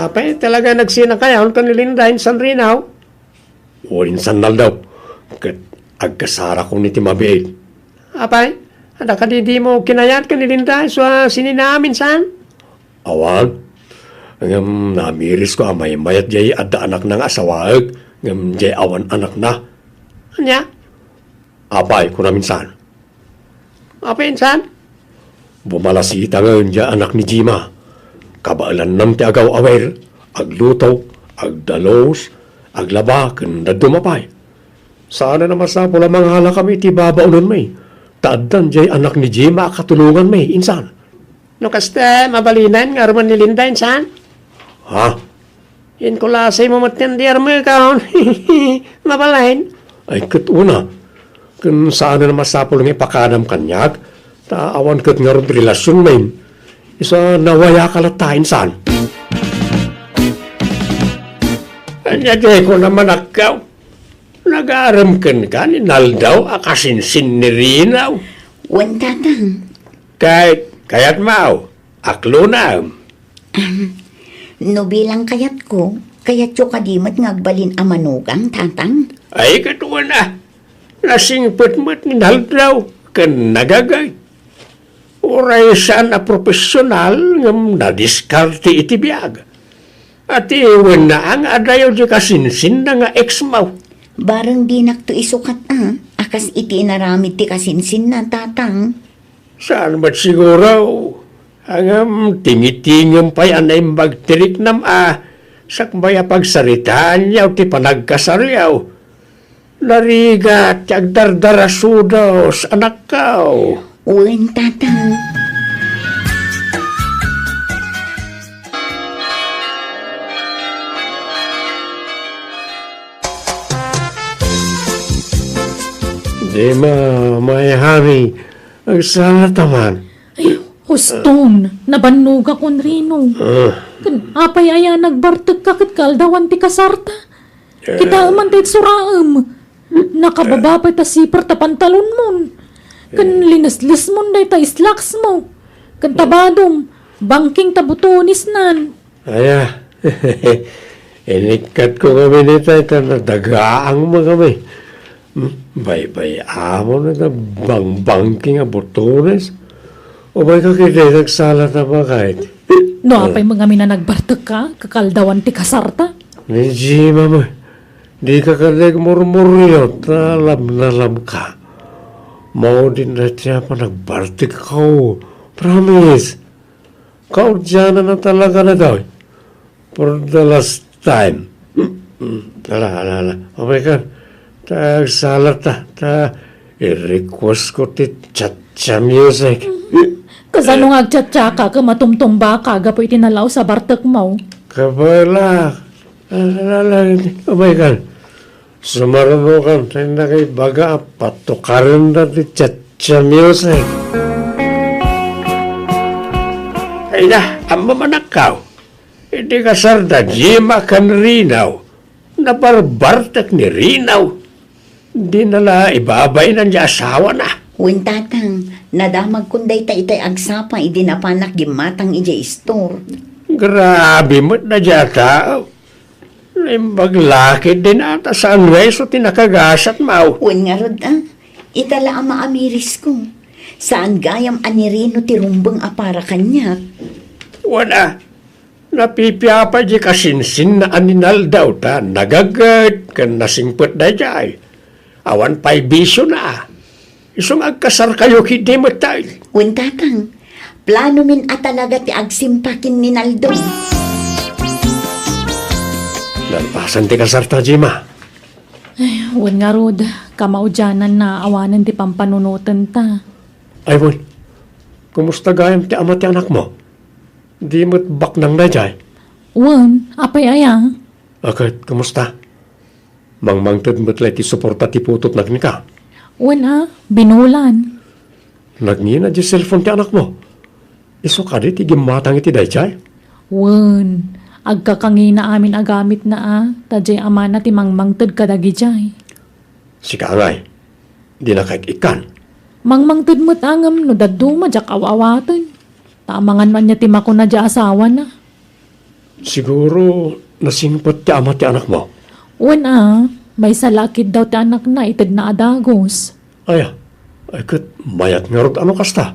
Apay, talaga nagsinakayaon ken ni Linda insan Rino? Wen insan Aldaw, ket agkasarakon iti mabiit. Apay, adda kadi dimo kinayat ken ni Linda isu a sininam insan? Awan. Ngem namirisko a maymayat diay adda anakna nga asawaek, ngem diay awan anakna. Ania? Apay, kunam insan. Apay insan? Bumalasitangen diay anak ni Gemma. Kabaelannan ti agaw-awer, agluto, agdalus, aglaba, ken dadduma pay. Saan a masapul a mangalakami iti babaonenmi, ta addan diay anak ni Gemma a katulonganmi, insan. No kasta, mabalinen nga armen ni Linda, insan? Ha? Inkulasaymo met ti armekon. Mabalin? Ay, ket una. Ken saan a masapul nga ipakadam kaniak, ta awan ket ngarud relasionmi. Isu a nawayaka latta, insan. Ania diay kunam a nakkaw? Nagarem kenka ni Aldaw a kasinsin ni Rino? Wen, Tatang. Kay, kayatmo, aklonam. Ahem. No bilang kayatko, kayatyo kadi met nga agbalin a manugang, Tatang? Ay, ket wen a. Nasingpet met ni Aldaw ken nagagayt. Uray saan a profesional ngem nadiskarte iti biag. Atiwen na nga adayo di kasinsinna nga ex-mo. Bareng dinakto isukat a, a kas iti inaramid ti kasinsinna, Tatang. Saan met siguro? Ngem tingitingem pay a naimbag ti riknam a sakbay a pagsaritaanyo ti panagkasaryo. Narigat ti agdardarasudos, anakko. Wen, Tatang. Gemma, my honey, agsala ta man. Ay, huston, nabannogakon, Rino. Ah. Ken apay aya nagbartekka ket kaaldawan ti kasarta? Kitaem man ti itsuraem. Nakababa pay ta zipper ta pantalonmon. Ken lineslesmon dayta slacks mo. Ken ta badom, bangking ta butonesnan. Aya, inikkatko ngamin itay ta nadagaangmo ngamin. Hmm, baybay-amon a bangbangking a butones. Umayka ketdi, nagsala ta baket. No apay mo ngamin a nagbartekka, ket kaaldawan ti kasarta? Ni Gemma mo, dika ketdi agmurmuriot, ta alam na alamka. Maudin dayta a panagbartekko. Promise. Kaudiananna talaga daytoy. For the last time. Ala, ala, ala. Apay kan. Ta, agsalat ta. Ta, i-request ko ti cha-cha music. Kasano nga agchatsaka ket matumtumbaka gapu iti nalaus a bartekmo? Kabalak. Ala, ala, ala. Apay kan. Sumarno kan, tay nakibaga a patukarenda ti cha-cha music. Ay na, ammo manakkaw. Iti kasarda Jima ken Rinaw, nabarbartek ni Rinaw. Dina la ibabain ti asawana. Wen, tatang, nadamagkon dayta itay agsapa idi napanak gimmatang idiay istor. Grabe met dayta a tao. Naimbag la ketdin a ta saan nga isu ti nakagasat, maw. Wen ngarud, a. Ita la a maamirisko. Saan gayam a ni Rino ti rumbeng a para kaniak. Wen a, napipiapa di kasinsinna a ninaldaw ta nagaget ken nasingpet daydiay. Awan pay bisiona. Isu nga agkasarkayo ketdi met tay. Wen, tatang, planomin a talaga ti agsimpa ken ni Naldo. Nalpasen ti kasarta, Jima. Ay, wen ngarud, kamaudiananna awanen ti pampanunotenta. Ay, wen, kumusta gayam ti ama ti anakmo? Di met baknang daydiay? Wen, apay aya? A ket, kumusta? Mangmangted met la iti suporta ti putotna kenka. Wen a, binulan. Nagngina diay cellphone ti anakmo. Isu kadi ti gimmatang iti daydiay? Wen, agkakangina amin a gamitna a, ta diay amana ti mangmangted kadagidiay. Sika ngay, dinaka ik-ikkan. Mangmangted met a ngem no dadduma diak aw-awaten. Ta amangan no ania ti makuna diay asawana. Siguro, nasingpet ti ama ti anakmo? Wen a, maysa la a kiddaw ti anakna itedna a dagus. Aya, ay ket mayat ngarud a no kasta.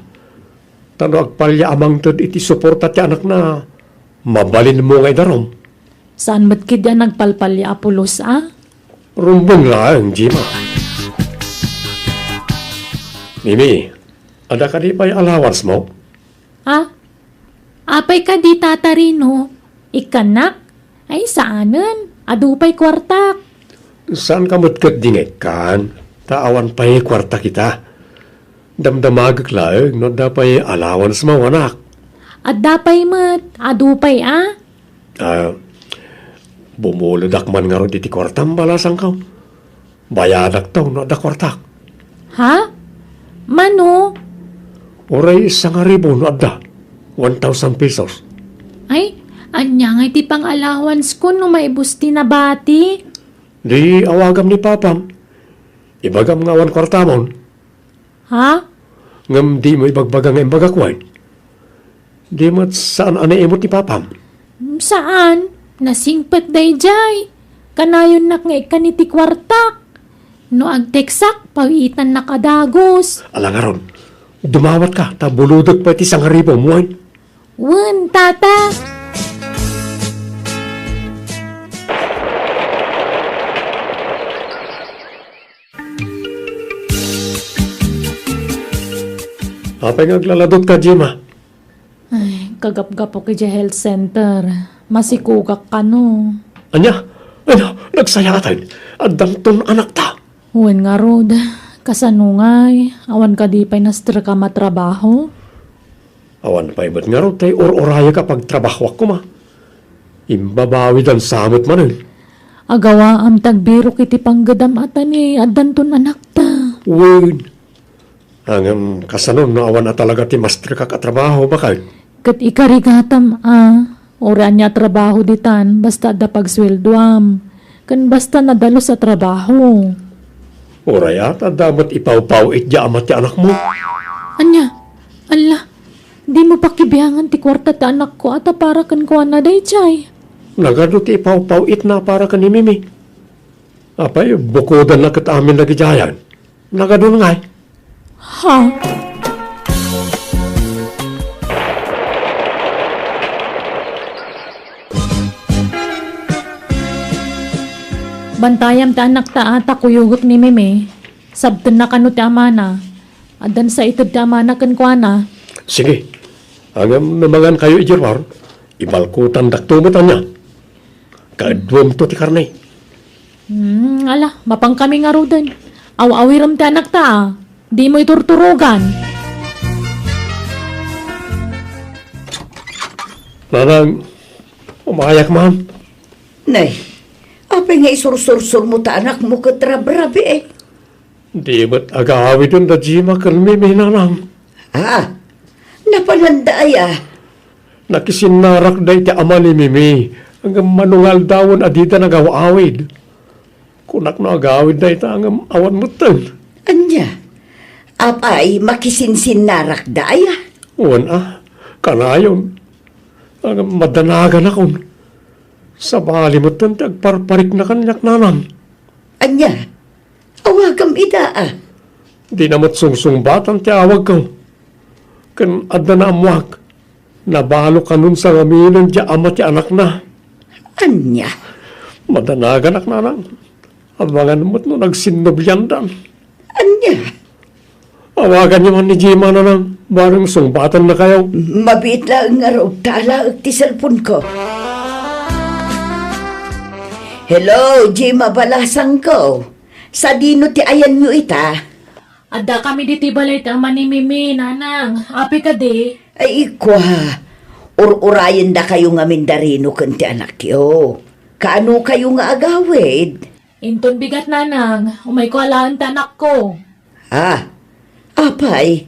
Ta no agpalya a mangted iti suporta ti anakna, mabalinmo nga idarum. Saan met ketdi a nagpalpalya a pulos a? Rumbeng laeng, Jima. Mimi, adda kadi pay allowance mo? A? Apay kadi, Tata Rino? Ikkannak? Ay, saanen. Adu pay kuartak. Saanka met ketdi nga ikkan, ta awan pay kuarta kita. Damdamagek laeng no adda pay allowance mo, anak. Adda pay met. Adu pay a? A, bumulodak man ngarud iti kuartam, balasangko. Bayadakto no adda kuartak. Ha? Mano? Uray sangaribu no adda. One thousand pesos. Ay, ania ngay ti pang-allowance ko no maibus ti nabati? Di awagam ni papam. Ibagam nga awan kuartamon. Ha? Ngem dimo ibagbaga nga imbagak wen? Di met saan a naimut ni papam? Saan. Nasingpet daydiay. Kanayonnak nga ikkan iti kuartak. No agteksak, pawiitannak a dagus. Ala ngarud, dumawatka, ta bulodek pay ti sangaribum wen. Wen, Tata. Apay nga aglaladutka, Jima? Ay, kagapgapok idiay health center. Masikogak kano. Ania? Ania? Nagsayaat. Addanton anakta. Wen ngarud, kasano ngay? Awan kadi pay nasterkam a trabaho? Awan pay met ngarud tay ur-urayek a pagtrabahoak koma. Imbabawidan sa met manen. Agawaam ti agbirok iti panggedam a ta ni addanton anakta. Wen. Ngem kasano no awan a talaga ti masterkak a trabaho, baket? Ket ikarigatam a, uray ania a trabaho ditan, basta adda pagsueldoam, ken basta nadalus a trabaho. Uray a ta adda met ipawpaw-it diay ama ti anakmo. Ania? Alla, dimo pakibiangan ti kuarta ti anakko a ta para kenkuana daydiay. Nagadu ti ipawpaw-itna para ken ni Mimi. Apay, bukodanna ket amin dagidiayan. Nagadun ngay. Ha? Bantayam ti anakta a ta kuyogek ni Mimi. Sabtenna kano ti amana. Addan sa ited ti amana kenkuana. Sige. Ngem no mangankayo idiay ruar, ibalkutandakto met ania. Kaduamto ti karne. Hmm, ala, mapankami ngaruden. Aw-awirem ti anakta, a. Dimo iturturogan. Nanang, umayak man. Nay, apay nga isursursurmo ta anakmo ket rabrabii? Di met agawiden da Jima ken Mimi, nanang. Ah, napananda aya? Nakisinnarakda iti ama ni Mimi, ngem mano nga aldawen a dida nagaw-awid. Kunak no agawid dayta ngem awan metten. Ania? Apay, makisinsinnarakda aya? Wen a, kanayon. Ngem madanaganakon. Sabali metten ti agparparikna kaniak, nanang. Ania? Awagam ida a. Dina met sungsungbatan ti awagko. Ken adda naammuak. Nabalo kanon sangaminen ti ama ti anakna. Ania? Madanaganak, nanang. Abangan met no nagsinnubliandan. Ania? Awaganyo man ni Jima, nanang. Bareng sungbatannakayo. Mabiit laeng ngarud ta alaek ti cellphone-ko. Hello, Jima balasangko. Sadino ti ayanyo ita? Adda kami ditoy balay ti ama ni Mimi, nanang. Apay kadi? Ay, ikua, ur-urayendakayo ngamin da Rino ken ti anakyo. Kaano kayo nga agawid? Inton bigat, nanang, umayko alaen ti anakko. Ah, apay,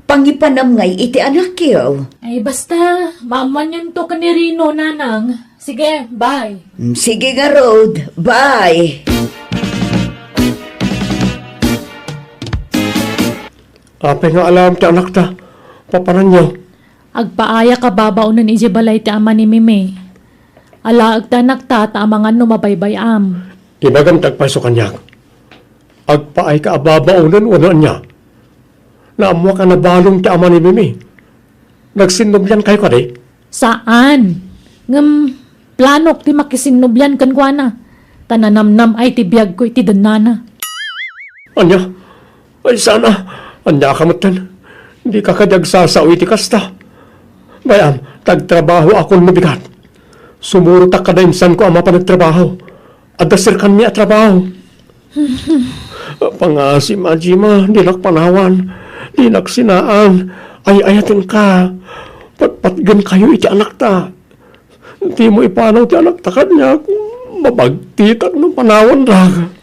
pangipanam ngay iti anakyo? Ay, basta, maammoanyonto ken ni Rino, nanang. Sige, bye. Mm, sige ngarud, bye. Apay nga alaem ti anakta? Papananyo? Agpaayak a babaonen idiay balay ti ama ni Mimi. Alaek ti anakta ta amangan no mabaybay-am. Ibagam ti agpayso kaniak. Agpaayka a babaonen wenno ania? Naammoak a nabalong ti ama ni Mimi. Nagsinnubliankayo kadi? Saan. Ngem planok ti makisinnublian kenkuana. Ta nanamnam-ay ti biagko iti dennana. Ania? Ay, sana. Ania ka metten? Dika kadi agsasao iti kasta? Bay-am, ta agtrabahoakon no bigat. Sumurotak kada insanko a mapan agtrabaho. Adda serkanmi a trabaho. Pangasim a, Jima, dinak panawan. Dinak sinaan. Ay-ayatenka. Patpatgenkayo iti anakta. Dimo ipanaw ti anakta kaniak. Mabagtitak no panawandak.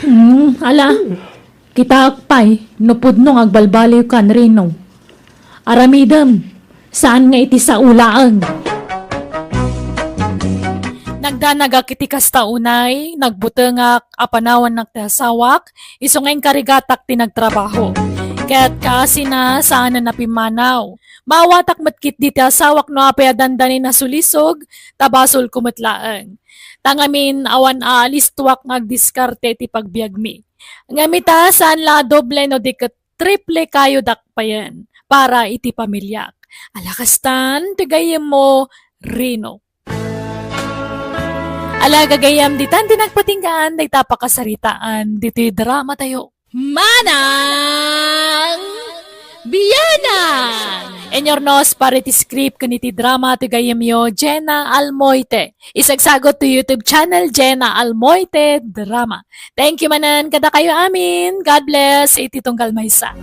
Hmm, ala. Kitaek pay no pudno nga agbalbaliwkan, Rino. Aramidem, saan nga iti sao laeng. Nagdanagak iti kasta unay, nagbutengak a panawannak ti asawak, isu nga inkarigatak ti nagtrabaho. Ket kaasina, saanen a pimmanaw. Maawatak met ketdi ti asawak no apay a dandanin a sulisog, ta basolko met laeng. Ta ngamin, awan a alistoak nga agdiskarte iti pagbiagmi. Ngem ita, saan la a doble no di ket triple kayo dakpayen para iti pamiliak. Ala kastan, ti gayyemmo, Rino. Ala gagayyem, ditan ti nagpatinggaan dayta pakasaritaan ditoy drama tayo. Manang Bianang! Inurnos para iti script ken iti drama ti gayyemyo, Jenna Almoite. Isagsagot to YouTube channel, Jenna Almoite Drama. Thank you manen kadakayo amin. God bless iti tunggal maysa.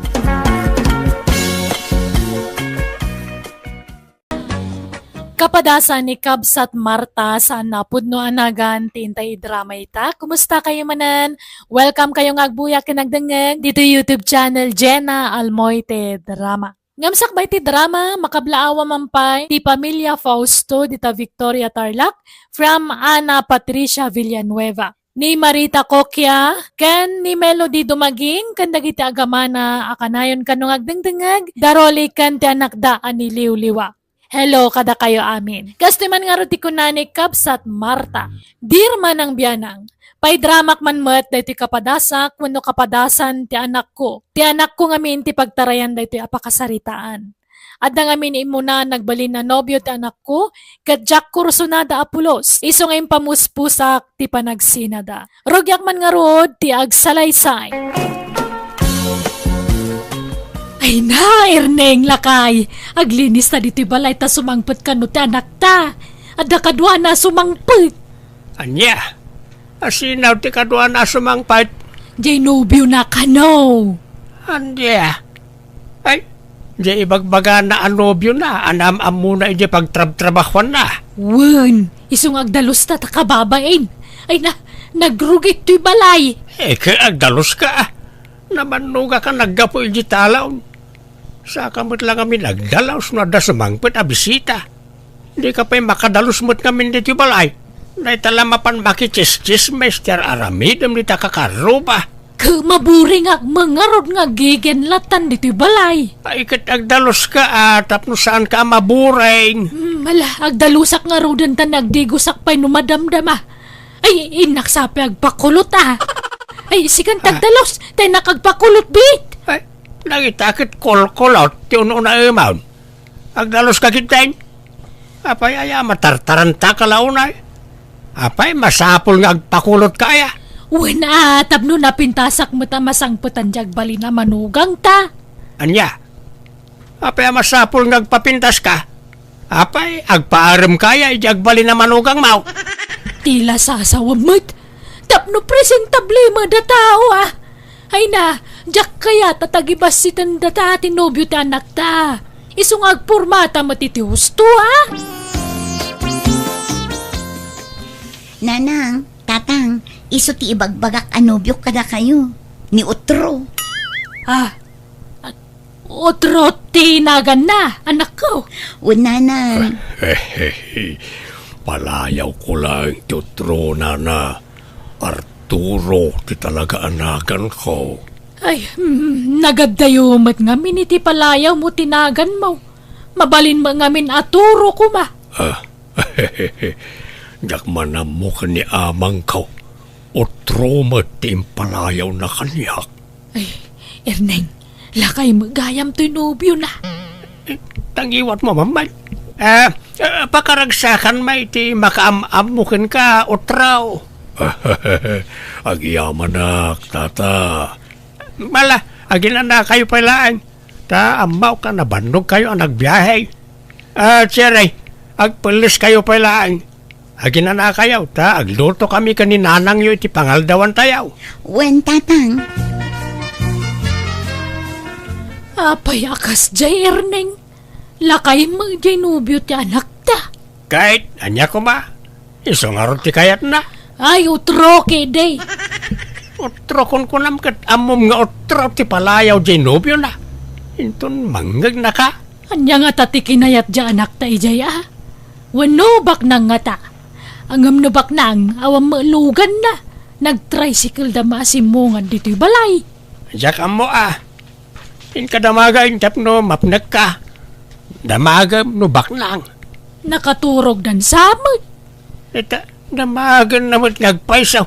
Kapadasan ni Kabsat Marta, saan a pudno a nagan ti intay drama ita. Kumusta kayo manen? Welcome kayo nga agbuya ken agdengngeg ditoy YouTube channel, Jenna Almoite Drama. Ngem sakbay ti drama, makablaawa man pay ti pamilia Fausto dita Victoria, Tarlac, from Ana Patricia Villanueva. Ni Marita Coquia ken ni Melody Dumaging ken dagiti agamana a kanayon kano nga agdengdengngeg, daroli ken ti anakda a ni Liwliwa. Hello kadakayo amin. Kastoy man ngarud ti kuna ni Kabsat Marta. Dear Manang Bianang, paidramak man met daytoy kapadasak wenno kapadasan ti anakko. Ti anakko ngamin ti pagtarayan daytoy a pakasaritaan. Adda ngamin immuna nagbalin a nobio ti anakko, ket diak kursunada a pulos, isu nga impamuspusak ti panagsinada. Rugiak man ngarud ti agsalaysay. Ay na, Erneng, lakay. Aglinis ta ditoy balay ta sumangpet kano ti anakta. Adda kaduana a sumangpet. Ania? Asinaw ti kaduana a sumangpet? Jay nobio na kano. Ania? Ay, jay ibagbagana a nobio na, anam-ammona iti pagtrabtrabahuanna. Wen, isu nga agdalus ta ta kababain. Ay na, nagrugit toy balay. Eh, kay agdalus ka, ah. Namannuga ka naggapu iti talaw. Saka met la ngamin agdalus no adda sumangpet a bisita. Di ka pay makadalus met ngamin ditoy balay. Dayta la mapan makichismis ti ar-aramidem dita kakarruba. Ket maburing ak mangarud nga agigenlatan ditoy balay. Ay, ket agdalus ka, ah, tapno saan ka a maburing. Hmm, ala, agdalusak ngaruden ta nagdigosak pay no madamdama. Ay, innak sa pay agpakulot, ah. Ay, sikan tagdalus, ta innak agpakulot, bit. Ay, dagita ket kolkolot ti un-unaemon. Agdalus ka ketdin. Apay aya, matartaranta ka la unay? Apay, masapul nga agpakulot ka aya? Wen, ah, tapno napintasak met a masangpetan ti agbalin a manugangta. Ania? Apay a masapul nga agpapintas ka? Apay, agpaarem ka aya iti agbalin a manugangmo? Ti la sasawem met. Tapno presentable met a tao, ah. Ay na, diak kayat a tagibassiten data ti nobio ti anakta. Isu nga agpormata met iti husto, ah. Nanang, tatang, isu ti ibagbagak a nobiok kadakayo. Ni Utro. Ah, Utro ti naganna, anakko. Wen, nanang. Palayawko laeng ti Utro, nana. Arturo ti talaga a naganko. Ay, mm, nagaddayo met ngamin iti palayawmo ti naganmo. Mabalin met ngamin a Turo koma. Ah, diak man ammo ken ni amangko. Utro met ti impalayawna kaniak. Ay, Erneng, lakay met gayam toy nobiona. Eh, tangiwatmo man. Ah, ah, pakaragsakan met ti makaam-ammo kenka, Utro. Agyamanak, tata. Ala, aginanakayo pay laeng. Ta ammok a nabannogkayo a nagbiahe. Ah, Cherry, agpelleskayo pay laeng. Aginanakayo, ta aglutokami ken ni nanangyo iti pangaldawantayo. Wen, tatang. Apay a kasdiay, Erneng? Lakay met diay nobio ti anakta. Ket ania koma? Isu ngarud ti kayatna? Ay, Utro ketdi. Utro kunkunam ket ammom nga Utro ti palayaw diay nobiona. Inton mangngegnaka. Ania ngata ti kinayat diay anakta idiay a? Wenno baknang ngata? Ngem no baknang, awan met luganna. Nagtricycle da met a simmungan ditoy balay. Diak ammo a. Inka damagen tapno mapnekka. Damagem no baknang. Nakaturogdan sa met. Ita, damagenna met nga agpayso.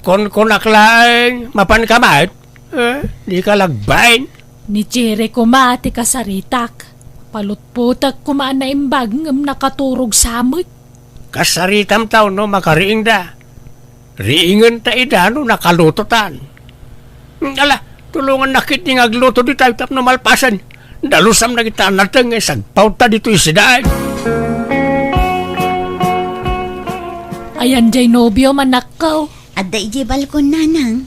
Kunkunak laeng, mapanka met? Eh, dika lagbain. Ni Cherry koma ti kasaritak. Palutpotek koma a naimbag ngem nakaturog sa met. Kasaritam ta no makariingda. Riingenta ida no nakalutotan. Ala, tulongannak ketdi nga agluto ditoy tapno malpasen. Dalusam dagita a nateng nga isagpawta ditoy sidaen. Ayan diay nobiom, anakko. Adda idiay balkon, nanang.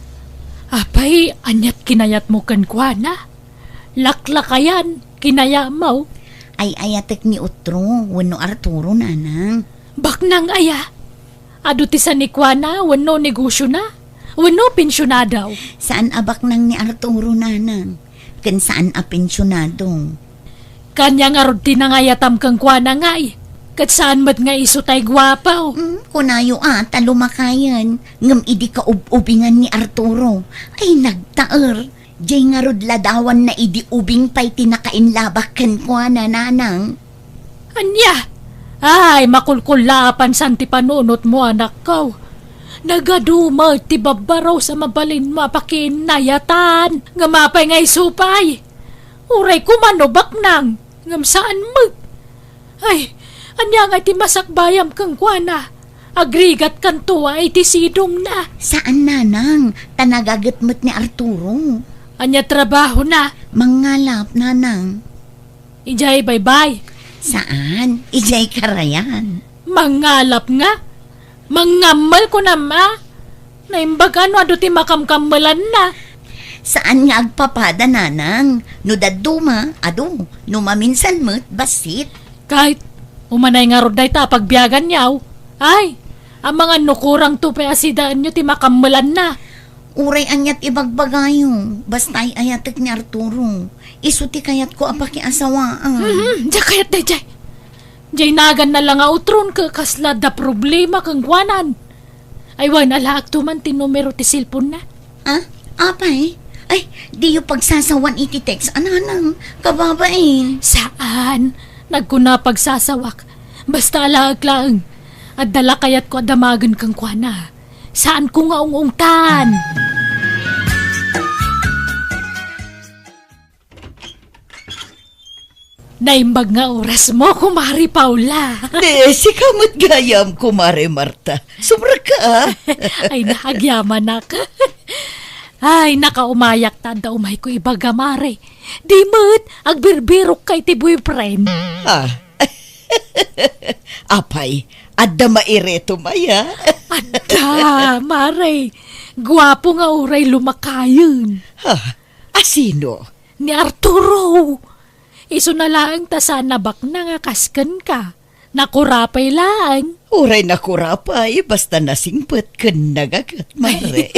Apay, aniat kinayatmo kenkuana? Laklakayan, kinayatmo? Ay-ayatek ni Utro wenno Arturo, nanang. Baknang aya? Adu ti sanikuana wenno negosiona? Wenno pensionado? Saan a baknang ni Arturo, nanang. Ken saan a pensionado. Ania ngarud ti nangayatam kenkuana, ngay? Ket saan met nga isu tay guapo? Hmm, kunayo a, ta lumakayen. Ngem idi kaub-ubingan ni Arturo, ay nagtaer. Diay ngarud ladawanna idi ubing pay ti nakainlabak kenkuana, nanang. Ania? Ay, makulkullaapan san ti panunotmo, anakko. Nagadu met ti babbaros a mabalinmo a pakiinnayatan. Ngem apay nga isu pay? Uray koma no baknang, ngem saan met. Ay, ania nga ti masakbayam kenkuana? Agrigatkanto a iti sidongna. Saan, nanang, ta nagaget met ni Arturo. Ania trabahona? Mangngalap, nanang. Idiay baybay? Saan, idiay karayan. Mangngalap nga? Mangngammel kunam a? Naimbag a no adu ti makamkammelanna. Saan nga agpapada, nanang. No dadduma, adu. No maminsan met, bassit. Ket, umanay ngarud dayta a pagbiaganyo. Ay, amangan no kurangto pay a sidaenyo ti makammelanna. Uray aniat ibagbagayo, basta ay-ayatek ni Arturo. Isu ti kayatko a pakiasawaan. Mhm, diak kayat daydiay. Diay naganna la nga utron ket kasla adda problema kenkuanan. Ay wen, alaekto man ti numero ti cellphone-na. Ah, apay? Ay, diyo pagsasawan iti text, a nanang, kababain. Saan? Nagkuna pagsasawak. Basta alaek laeng. Adda la kayatko a damagen kenkuana. Saanko nga ung-ungtan. Naimbag nga orasmo, Kumare Paula. Di, sika met gayam, Kumare Marta. Sobra ka, ah. Ay, naagyamanak. Ay, nakaumayak ta adda umayko ibaga, Mare. Di met, agbirbirokka iti boyfriend. Ah. Apay, adda mairetom aya? Adda, Mare. Guapo nga uray lumakayen. Ah, asino? Ni Arturo. Isuna laeng ta saan a baknang a kas kenka. Nakurapay laeng. Uray nakurapay, basta nasingpet ken nagaget, Mare.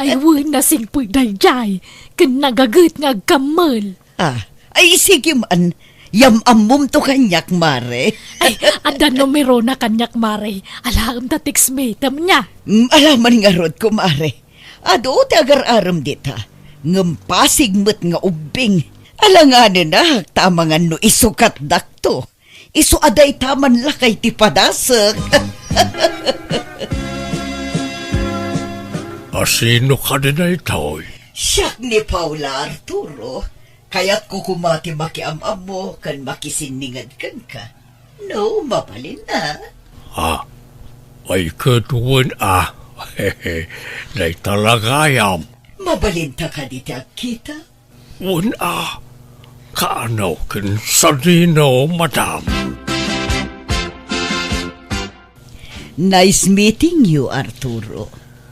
Ay, wen, nasingpet daydiay. Ken nagaget nga agkammel. Ah, ay, sige man. Yam-ammomto kaniak, Mare. Ay, adda numerona kaniak, Mare. Alaem ta text me, tamnia. Mm, alaman ngarud, Kumare. Adu ti agar-arem dita. Ngem pasig met nga ubbing. Alanganenak ta amangan no isukatdakto. Isu a dayta man lakay ti padasek. Asino kadi daytoy? Siak ni Paula, Arturo. Kayatko koma ti makiam-ammo ken makisinninged kenka. No, mabalin a. Ah, ay ket wen a. Dayta la gayam. Mabalinta kadi ti agkita? Wen a, kaano ken sadino, madam? Nice meeting you, Arturo.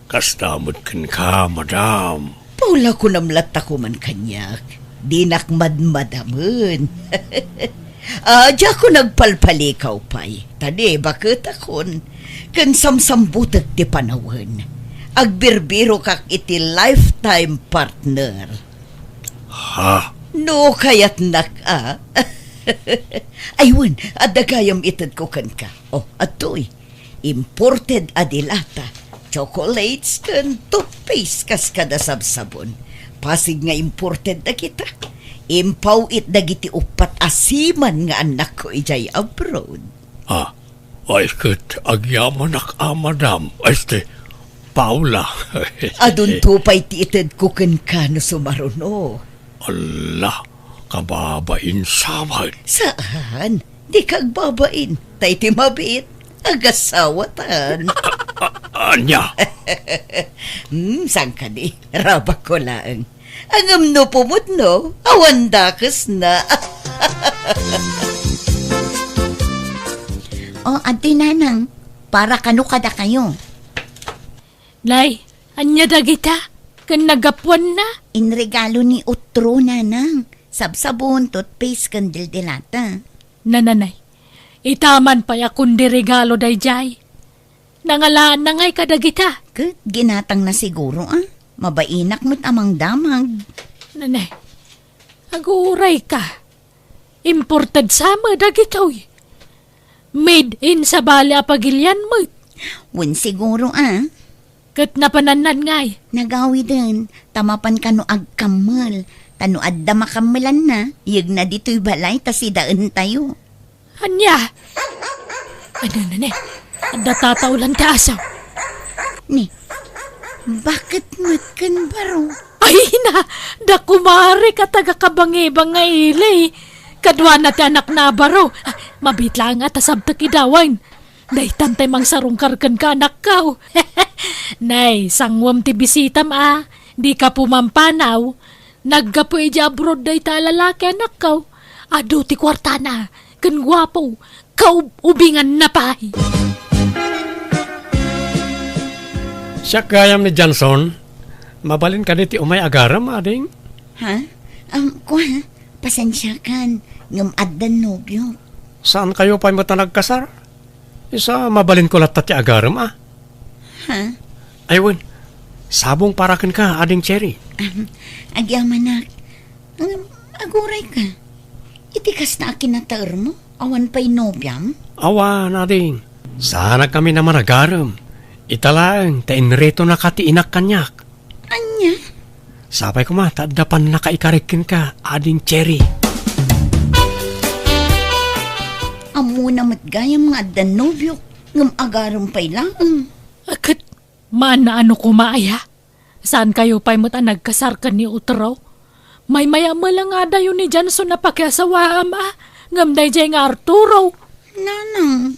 Kasta met kenka, madam. Paula, kunam latta koman kaniak. Dinak madmadamen. Ah, diakon agpalpalikaw pay. Ta di, baketakon. Ken samsambutek ti panawen. Agbirbirokak iti lifetime partner. Ha? No kayatnak a. Ay wen, adda gayam itedko kenka. Oh, adtoy. Imported a dilata, chocolates, ken toothpaste kas kada sabsabon. Pasig nga imported dagita. Impaw-it dagiti uppat a seaman nga annakko idiay abroad. Ah, ay ket agyamanak a, madam. Este, Paula. Adunto pay ti itedko kenka no sumaruno. Alla, kababain sa met. Saan? Dika agbabain. Ta iti mabiit, agasawatan. A-, a-, ania? Hmm, saan kadi? Rabakko laeng. Ngem no pumudno, awan dakesna. O, adtoy, nanang, para kano kadakayo. Nay, ania dagita? Ken nagapuanna? Inregalo ni Utro, nanang. Sabsabon, toothpaste, ken dildilata. Nananay, ita man pay a kundi regalo daydiay. Nangalaanna ngay kadagita? Ket ginatangna siguro, a. Mabainak met a mangdamag. Nanay, aguray ka. Imported sa met dagitoy. Made in sabali a pagilian met. Wen siguro, a. Ket napanannan ngay? Nagawiden, ta mapan kano agkammel. Ta no adda makammelanna, yegna ditoy balay ta sidaentayo. Ania? Ania, nane? Adda tataolan ti asaw. Ni, baket met ken baro? Ay na, da kumare ka taga Kabangibang nga ili. Kaduana ti anakna a baro. Ah, mabit laeng a ta sabtek idawen. Daytan tay mangsarungkar kenka, anakko. Nay, sanguem ti bisitam a. Dika pumampanaw. Naggapu idiay abroad dayta a lalaki, anakko. Adu ti kuartana, ken guapo, kaub-ubinganna pay. Siak gayam ni Johnson. Mabalin kadi ti umay agarem, ading? Ha? Um, kua, pasensiakan, ngem addan nobio. Saan kayo pay met a nagkasar? Isu a mabalinko latta ti agarem, a? Ha? Ay, wen, sabong para kenka, ading Cherry. Ahem. Agyamanak. Ngem, agurayka. Iti kasta a kinataermo, awan pay nobiam? Awan, ading. Saanak kami a managarem. Ita laeng, ta inritonaka ti inak kaniak. Ania? Sapay koma, ta adda pannakaikarik kenka, ading Cherry. Ammona met gayam nga addan nobiok, ngem agarem pay laeng. Ket, maano koma aya? Saan kayo pay met a nagkasar ken ni Utro? Maymay-am met la nga adayo ni Johnson a pakiasawaam, a, ngem daydiay nga Arturo. Nanang.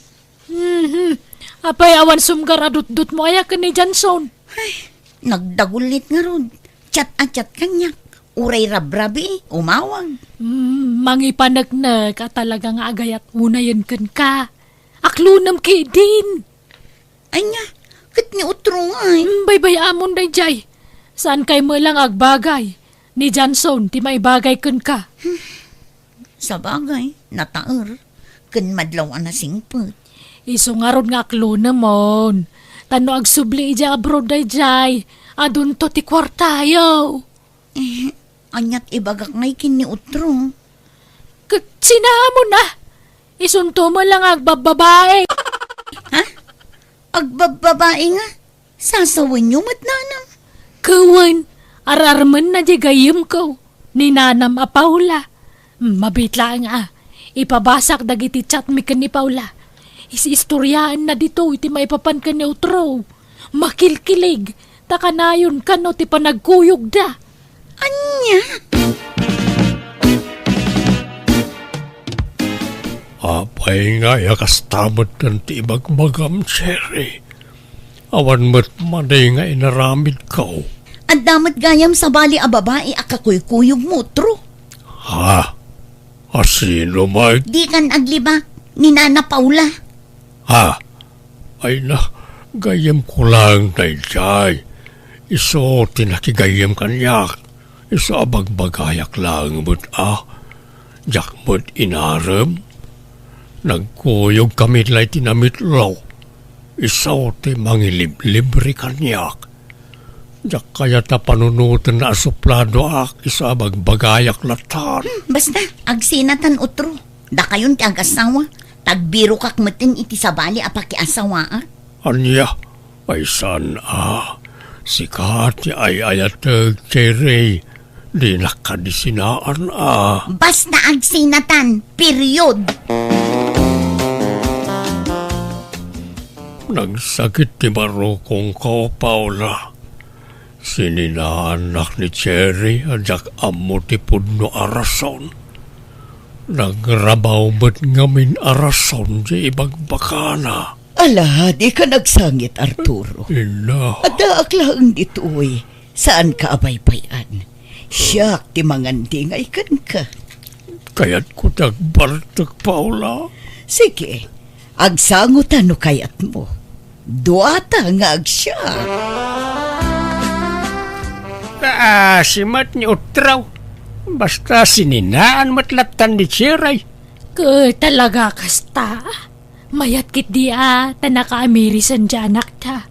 Mhm. Apay, awan sumgar a dutdutmo aya ken ni Johnson? Ay, nagdagullit ngarud. Chat a chat kaniak. Uray rabrabii, umawag. Mm, mangipaneknek a talaga nga agayat unayen kenka. Aklonem ketdin. Ania, ket ni Utro ngay? Mm, baybay-amon daydiay. Saan kay met la nga agbagay? Ni Johnson ti maibagay kenka. Sabagay, nataer, ken madlaw a nasingpet. Isu ngarud nga aklonemon. Ta no agsubli idiay abroad daydiay, adunto ti kuartayo. Eh, aniat ibagak ngay ken ni Utro? Ket sinaamon a? Isunto met la nga agbabbabae. Ha? Agbabbabae nga? Sasawenyo met, nanang? Ket wen, ar-armenna diay gayyemko, ni nanam a Paula. Mabiit laeng a, ipabasak dagiti chatmi ken ni Paula. Is-istoriaenna ditoy ti maipapan ken ni Utro. Makilkilig, ta kanayon kano ti panagkuyogda. Ania? Apay ngay a kasta metten ti ibagbagam, Cherry? Awan met madi nga inaramidko. Adda met gayam sabali a babai a kakuykuyogmo, Utro. Ha? A sino met? Dikan aglibak ni Nana Paula. Ha? Ay na, gayyemko laeng daydiay. Isu ti nakigayyem kaniak. Isu a bagbagayak laeng met a. Diak met inarem. Nagkuyogkami la iti namitlo. Isu ti mangiliblibre kaniak. Diak kayat a panunotenna a supladoak isu a bagbagayak latan. Hmm, basta, agsinatan, Utro. Dakayon ti agasawa. Tagbirokak metten iti sabali a pakiasawaak. Ania? Ay saan a. Sika ti ay-ayateg, Cherry. Dinak kadi sinaan a. Basta agsinatan. Period. Nagsakit ti barukongko, Paula. Sininaannak ni Cherry a diak ammo ti pudno a rason. Nagrabaw met ngamin a rason ti ibagbagana. Ala, dika nagsangit, Arturo. Ina. Addaak laeng ditoy. Saanka a baybay-an. Siak ti mangandingay kenka. Kayatko ti agbartek, Paula. Sige, agsango ta no kayatmo. Duata nga agsiak. Kaasi met ni Utro. Basta sininaan met lattan ni Cherry. Ket talaga kasta. Mayat ketdi a ta nakaamirisan ti anakta.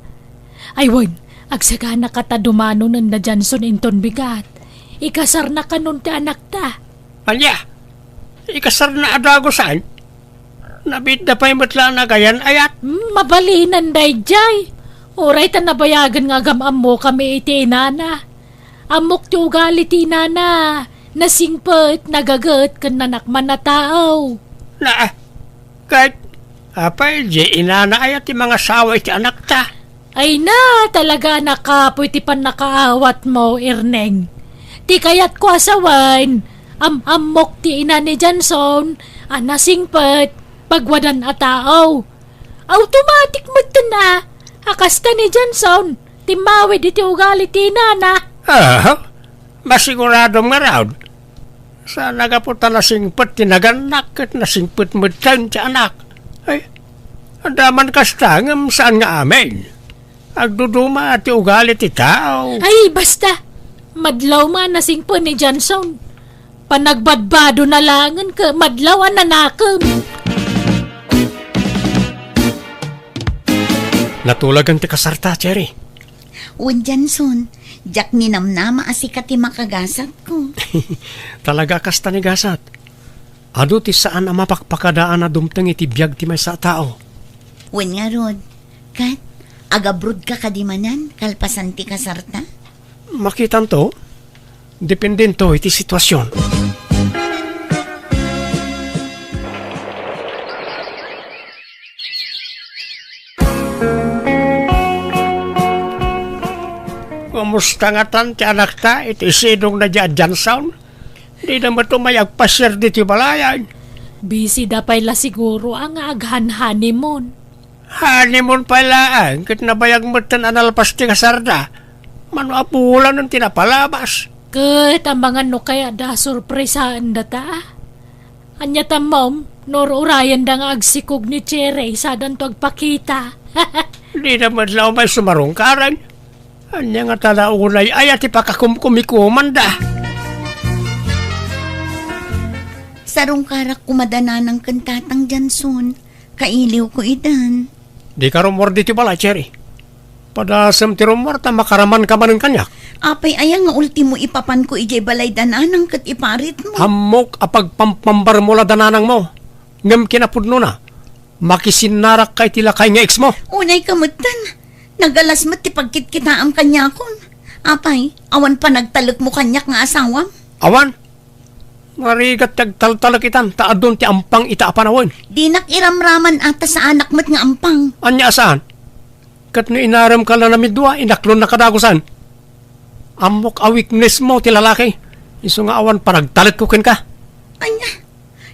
Ay wen, agsagana kata dumanonen da Johnson inton bigat. Ikasarna kanon ti anakta. Ania? Ikasarna a dagusan? Nabiitda pay met la a nagayan-ayat. Hmm, mabalinan daydiay. Uray ta nabayagen nga agam-ammokami iti inana. Ammok ti ugali ti inana. Nasingpet, nagaget, ken nanakman a tao. Na, ket, apay, di inana aya ti mangasawa iti anakta? Ay na, talaga a nakapoy ti pannakaawatmo, Erneng. Ti kayatko a sawen, am-ammok ti ina ni Johnson, a nasingpet, pagwadan a tao. Automatic metten a, a kasta ni Johnson, timmawid iti ugali ti inana. Aha. Masiguradom ngarud, saan a gapu ta nasingpet ti nagannak ket nasingpet metten ti anak. Ay, adda man kasta ngem saan nga amin. Agduduma ti ugali ti tao. Ay, basta! Madlaw man nasingpet ni Johnson. Panagbadbado na langen ket madlaw a nanakem. Natulagan ti kasarta, Cherry. Wen, Johnson, diak ninamnama a sika ti makagasatko. Talaga kasta ni gasat. Adu ti saan a mapakpakadaan a dumteng iti biag ti maysa a tao. Wen ngarud, ket agabrodka kadi manen kalpasan ti kasarta? Makitanto, dependento iti situasion. Kumusta ngatan ti anakta iti sidongna diay a Johnson? Dida met umay agpasiar ditoy balayan. Busy da pay la siguro a nga aghan-honeymoon. Honeymoon pay laeng, ket nabayag metten a nalpas ti kasarda. Mano a bulan ti napalabas. Ket amangan no kayatda a sorpresaen data? Ania tammom, no ur-urayenda nga agsikog ni Cherry, sadanto agpakita. Dida met la umay sumarungkaran. Ania ngata unay aya ti pakakumkumikomanda? Sarungkarak koma da nanang ken tatang Johnson. Kailiwko itan. Dika rummuar ditoy balay, Cherry. Padasem ti rummuar ta makaramanka manen kaniak. Apay aya nga ultimo ipapanko idiay balay da nanang ket iparitmo? Ammok a pagpampambarmo la da nanangmo. Ngem kinapudnona, makisinnarakka iti lakay nga ex mo. Unayka metten. Nagalas met ti pagkitkitaam kaniakon. Apay, awan panagtalekmo kaniak nga asawam? Awan. Narigat ti agtaltalek itan ta adun ti ampang ita a panawen. Dinak iramraman a ta saanak met nga ampang. Ania a saan? Ket no inaremka la namidua, inaklonna kadagusan. Ammok a weakness mo ti lalaki. Isu nga awan panagtalekko kenka. Ania?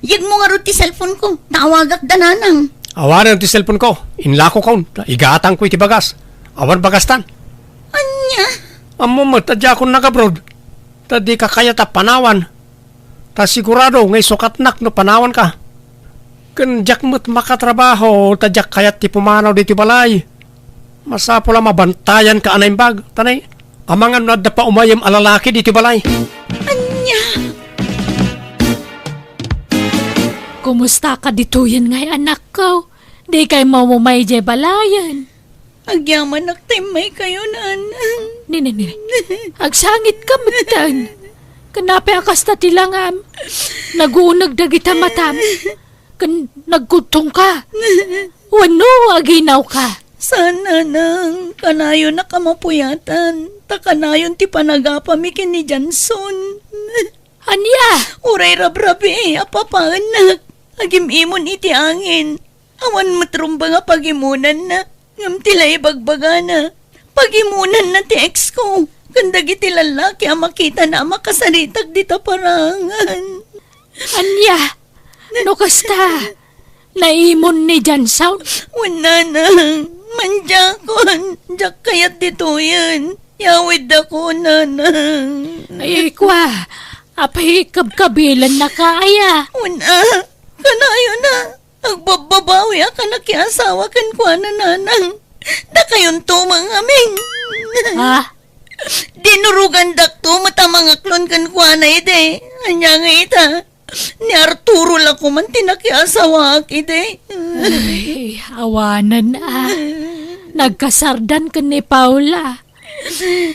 Yegmo ngarud ti cellphone ko. Ta awagak da nanang. Awanen ti cellphone ko. Inlakokon. Ta igatangko iti bagas. Awan bagastan. Ania? Ammom met a diakon nagabroad. Ta dika kayat a panawan. Ta sigurado nga isukatnak no panawanka. Ken diak met makatrabaho ta diak kayat ti pumanaw ditoy balay. Masapul a mabantayanka a naimbag, ta nay, amangan no adda pa umayem a lalaki ditoy balay. Ania? Kumusta ka ditoyen ngay anakko? Dikay maumay diay balayen? Agyamanak ta immaykayo, nanang. Nini, nini. Agsangitka metten. Ken apay a kasta ti langam? Naguuneg dagita matam. Ken nagkudtongka. Wenno aginawka? Saan, nanang. Kanayonak a mapuyatan. Ta kanayon ti panagapami ken ni Johnson. Ania? Uray rabrabii a papaennak. Agim-imon iti angin. Awan met rumbeng a pagimonanna, ngem ti la ibagbagana, pagimonanna ti ex ko, ken dagiti lallaki a makitana a makasaritak dita parangan. Ania? No kasta, naimon ni Johnson? Wen, nanang, mandiakon, diak kayat ditoyen. Yawiddakon, nanang. Ay, kua, apay kabkabilennaka aya? Wen a, kanayon a. Agbabbabawiak a nakiasawa kenkuana, nanang. Dakayonto mangamin. Ha? Dinurogandakto met a mangaklon kenkuana idi. Ania nga ita? Ni Arturo la koman ti nakiasawaak idi. Ay, awanen a. Nagkasardan ken ni Paula.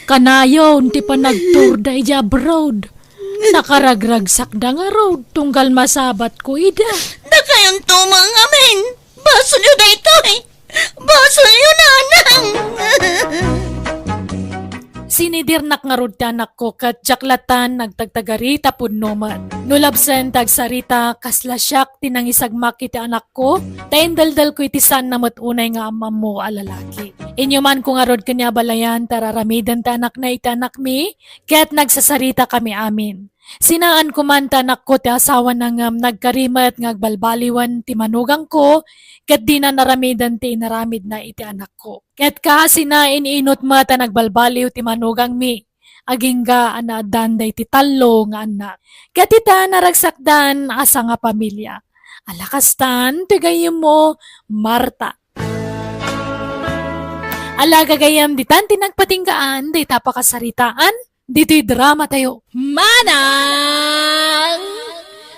Kanayon ti panagturda idiay abroad. Nakaragragsakda ngarud tunggal masabatko ida. Dakayonto mangamin. Basolyo daytoy. Basolyo, nanang. Sinidirnak ngarud ti anakko ket diak latta nagtagtagari ta pudno met. No labsen ti agsarita, kasla siak ti nangisagmak iti anakko, ta indeldelko iti saanna met unay nga am-ammo a lalaki. Inyumanko ngarud ken ni abalayan ta ar-aramiden ti anakna iti anakmi, ket nagsasaritakami amin. Sinaanko man ti anakko ti asawana ngem nagkari met nga agbalbaliwen ti manugangko, ket dina aramiden ti inaramidna iti anakko. Ket kaasina, in-inut met a nagbalbaliw ti manugangmi. agingga a naaddan daydi tallo nga annak. Ket ita, naragsakdan a sangapamilia. Ala kastan ti gayyemmo, Marta. Ala gagayyem, ditan ti nagpatinggaan dayta pakasaritaan ditoy dramatayo. Manang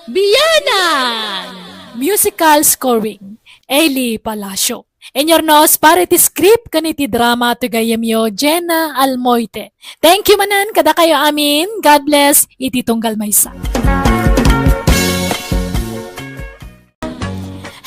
Bianang! Musical scoring, Eli Palacio. Inurnos para iti script ken iti drama ti gayyemyo, Jenna Almoite. Thank you manen kadakayo amin. God bless iti tunggal maysa.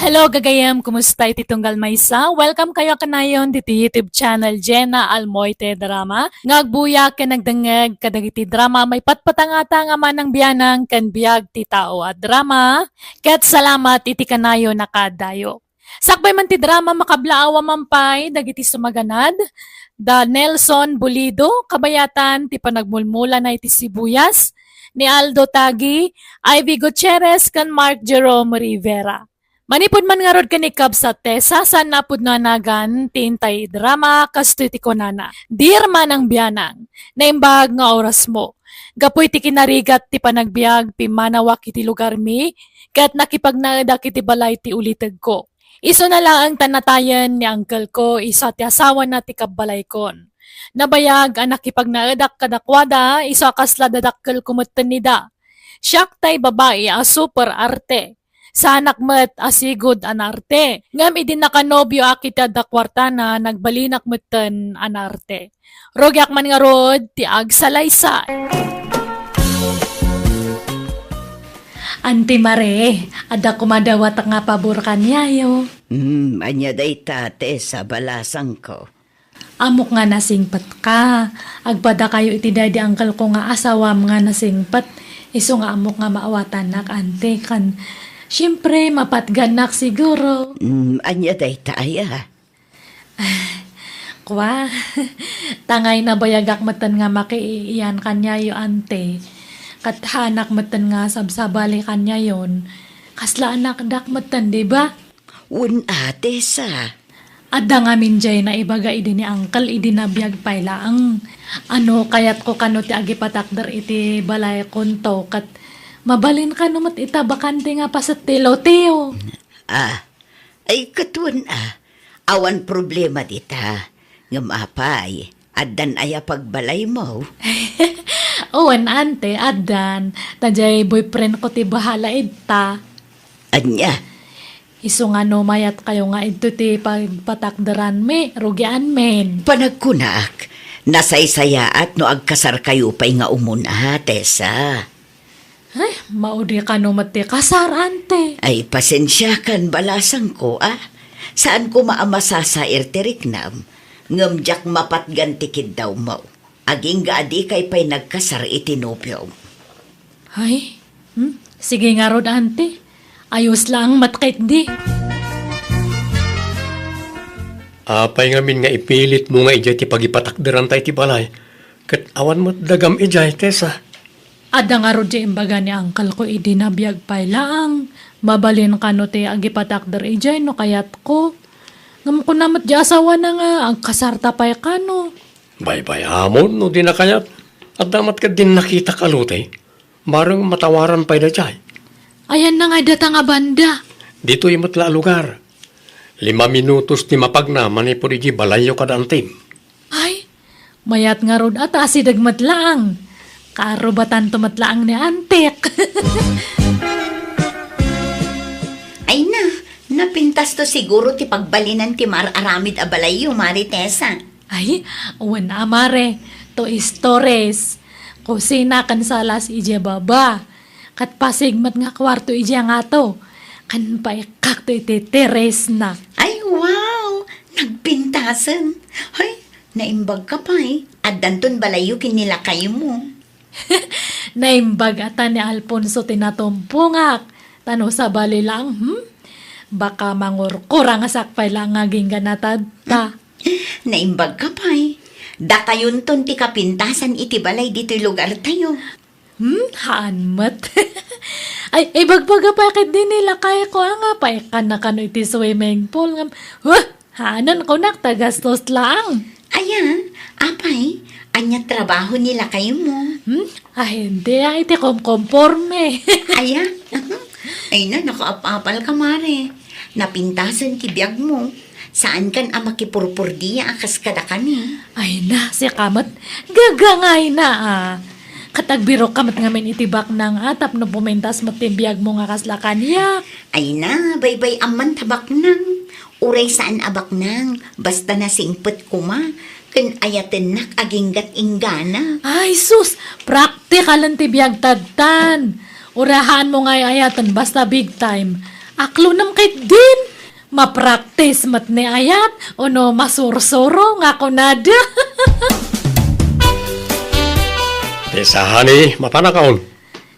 Hello, gagayyem. Kumusta iti tunggal maysa? Welcome kayo kanayon diti YouTube channel Jenna Almoite Drama. Nga agbuya ken nagdengngeg kadagiti drama maipatpatangata nga Manang Bianang ken Biag ti Tao a Drama. Ket salamat iti kanayo nakaadayo. Sakbay man ti drama, makablaawa man pay dagiti sumaganad, da Nelson Bulido, kabayatan ti panagmulmulana iti sibuyas, ni Aldo Tagi, Ivy Gutierrez, ken Mark Jerome Rivera. Manipud man ngarud ken ni Kabsat Tessa, saan napudno a nagan ti intay drama, kastoy ti kunana, "Dear Manang Bianang, naimbag nga orasmo. Gapu iti kinarigat ti panagbiag, pimmanawak iti lugarmi, ket nakipagnaedak iti balay ti ulitegko. Isuna laeng ta natayen ni uncle ko, isu ti asawana ti kabbalaykon. Nabayag a nakipagnaedak kadakuada, isu a kasla dadakkelko metten ida. Siak tay babai a super arte. Saanak met a sigud a naarte. Ngem idi nakanobioak iti adda kuartana, nagbalinak metten a naarte. Rugiak man ngarud ti agsalaysay." Auntie Mare, adda koma dawatek nga pabor kaniayo. Hmm, ania dayta, Tessa, balasangko? Ammok nga nasingpetka. Agpadakayo iti daydi uncle ko nga asawam nga nasingpet. Isu nga ammok nga maawatannak, Auntie, ken siempre, mapatgannak siguro. Hmm, ania dayta aya? Kua, tangay nabayagak metten nga makiiyan kaniayo, Auntie. Ket haanak metten nga sabsabali kaniayon. Kasla anakdak metten, di ba? Wen a, Tessa. Adda ngamin jay naibaga idi ni uncle idi nabiag pay laeng. Ano, kayatko kano ti agipatakder iti balaykonto ket mabalin kano met ita bakante nga paset ti lote. Ah, ay, ket wen a, awan problema dita. Ngem apay, addan aya pagbalaymo? Wen, Auntie, addan. Ta jay boyfriend ko ti bahala ita. Ania? Isu nga no mayatkayo nga idto ti pagpatakderanmi, rugianmin. Panagkunak, nasaysayaat no agkasarkayo pay nga umuna, Tessa. Ay, maudi kano met ti kasar, Auntie. Ay, pasensiakan, balasangko, a. Saan koma a masasair ti riknam, ngem diak mapatgan ti kiddawmo. Agingga a dikay pay nagkasar iti nobiom. Ay, hmm? Sige ngarud, Auntie. Ayos laeng met ketdi. Apay ngamin nga ipilitmo nga idiay ti pagipatakderanta iti balay, ket awan met dagam idiay, Tessa? Adda ngarud diay imbaga ni uncle ko idi nabiag pay laeng. Mabalin kano ti agipatakder idiay no kayatko. Ngem kuna met diay asawana nga agkasarta pay kano. Baybay-amon no di nakayat. Adda met ketdin nakitak a lote. Bareng matawaran pay daydiay. Ayanna ngay data nga banda? Ditoy met la a lugar. Lima minutos ti mapagna manipud idiay balayyo kada Auntie. Ay, mayat ngarud a ta asideg met laeng. Kaarubatanto met laeng ni Auntie. Ay na, napintasto siguro ti pagbalinan ti mar-aramid a balayyo, Mare Tessa. Ay, wen a, Mare, two stories. Kusina ken salas idiay baba. Ket pasig met nga kuarto idiay ngato. Ken paikakto iti terrace na. Ay, wow! Nagpintasen. Ay, naimbag ka pay. Addanton balayyo ken ni lakaymo. Naimbag a ta ni Alfonso ti natumpongak. Ta no sabali lang, hmm? Baka mangurkurangasak pay lang nga agingga natadta. Naimbag ka pay. Dakayonton ti kapintasan iti balay ditoy lugartayo. Hmm, haan met. Ay, ibagbaga pay ketdi ni lakayko a nga paikkanna kano iti swimming pool ngem, huh, haanen kunak ta gastos laeng. Aya, apay, ania trabaho ni lakaymo? Hmm? Ah, hindi, ah, iti komkomporme. Aya, ay na, nakaapapal ka, Mare. Napintasen ti biagmo. Saan kan a makipurpurdia a kas kadakami. Ay na, sika met, gagangay na, ah. Ket agbirok ka met ngamin iti baknang, ah, tapno pumintas met ti biagmo nga kasla kaniak. Ay na, baybay-am man ta baknang. Uray saan a baknang, basta nasingpet koma, ken ayatennak aginggat inggana. Ay, sus! Praktikalen ti biag tadtan. Uray haanmo nga ay-ayaten, basta big time. Aklonem ketdin. Mapraktis met ni ayat, ono masursuro nga kunada. Tessa, honey, mapanakaon.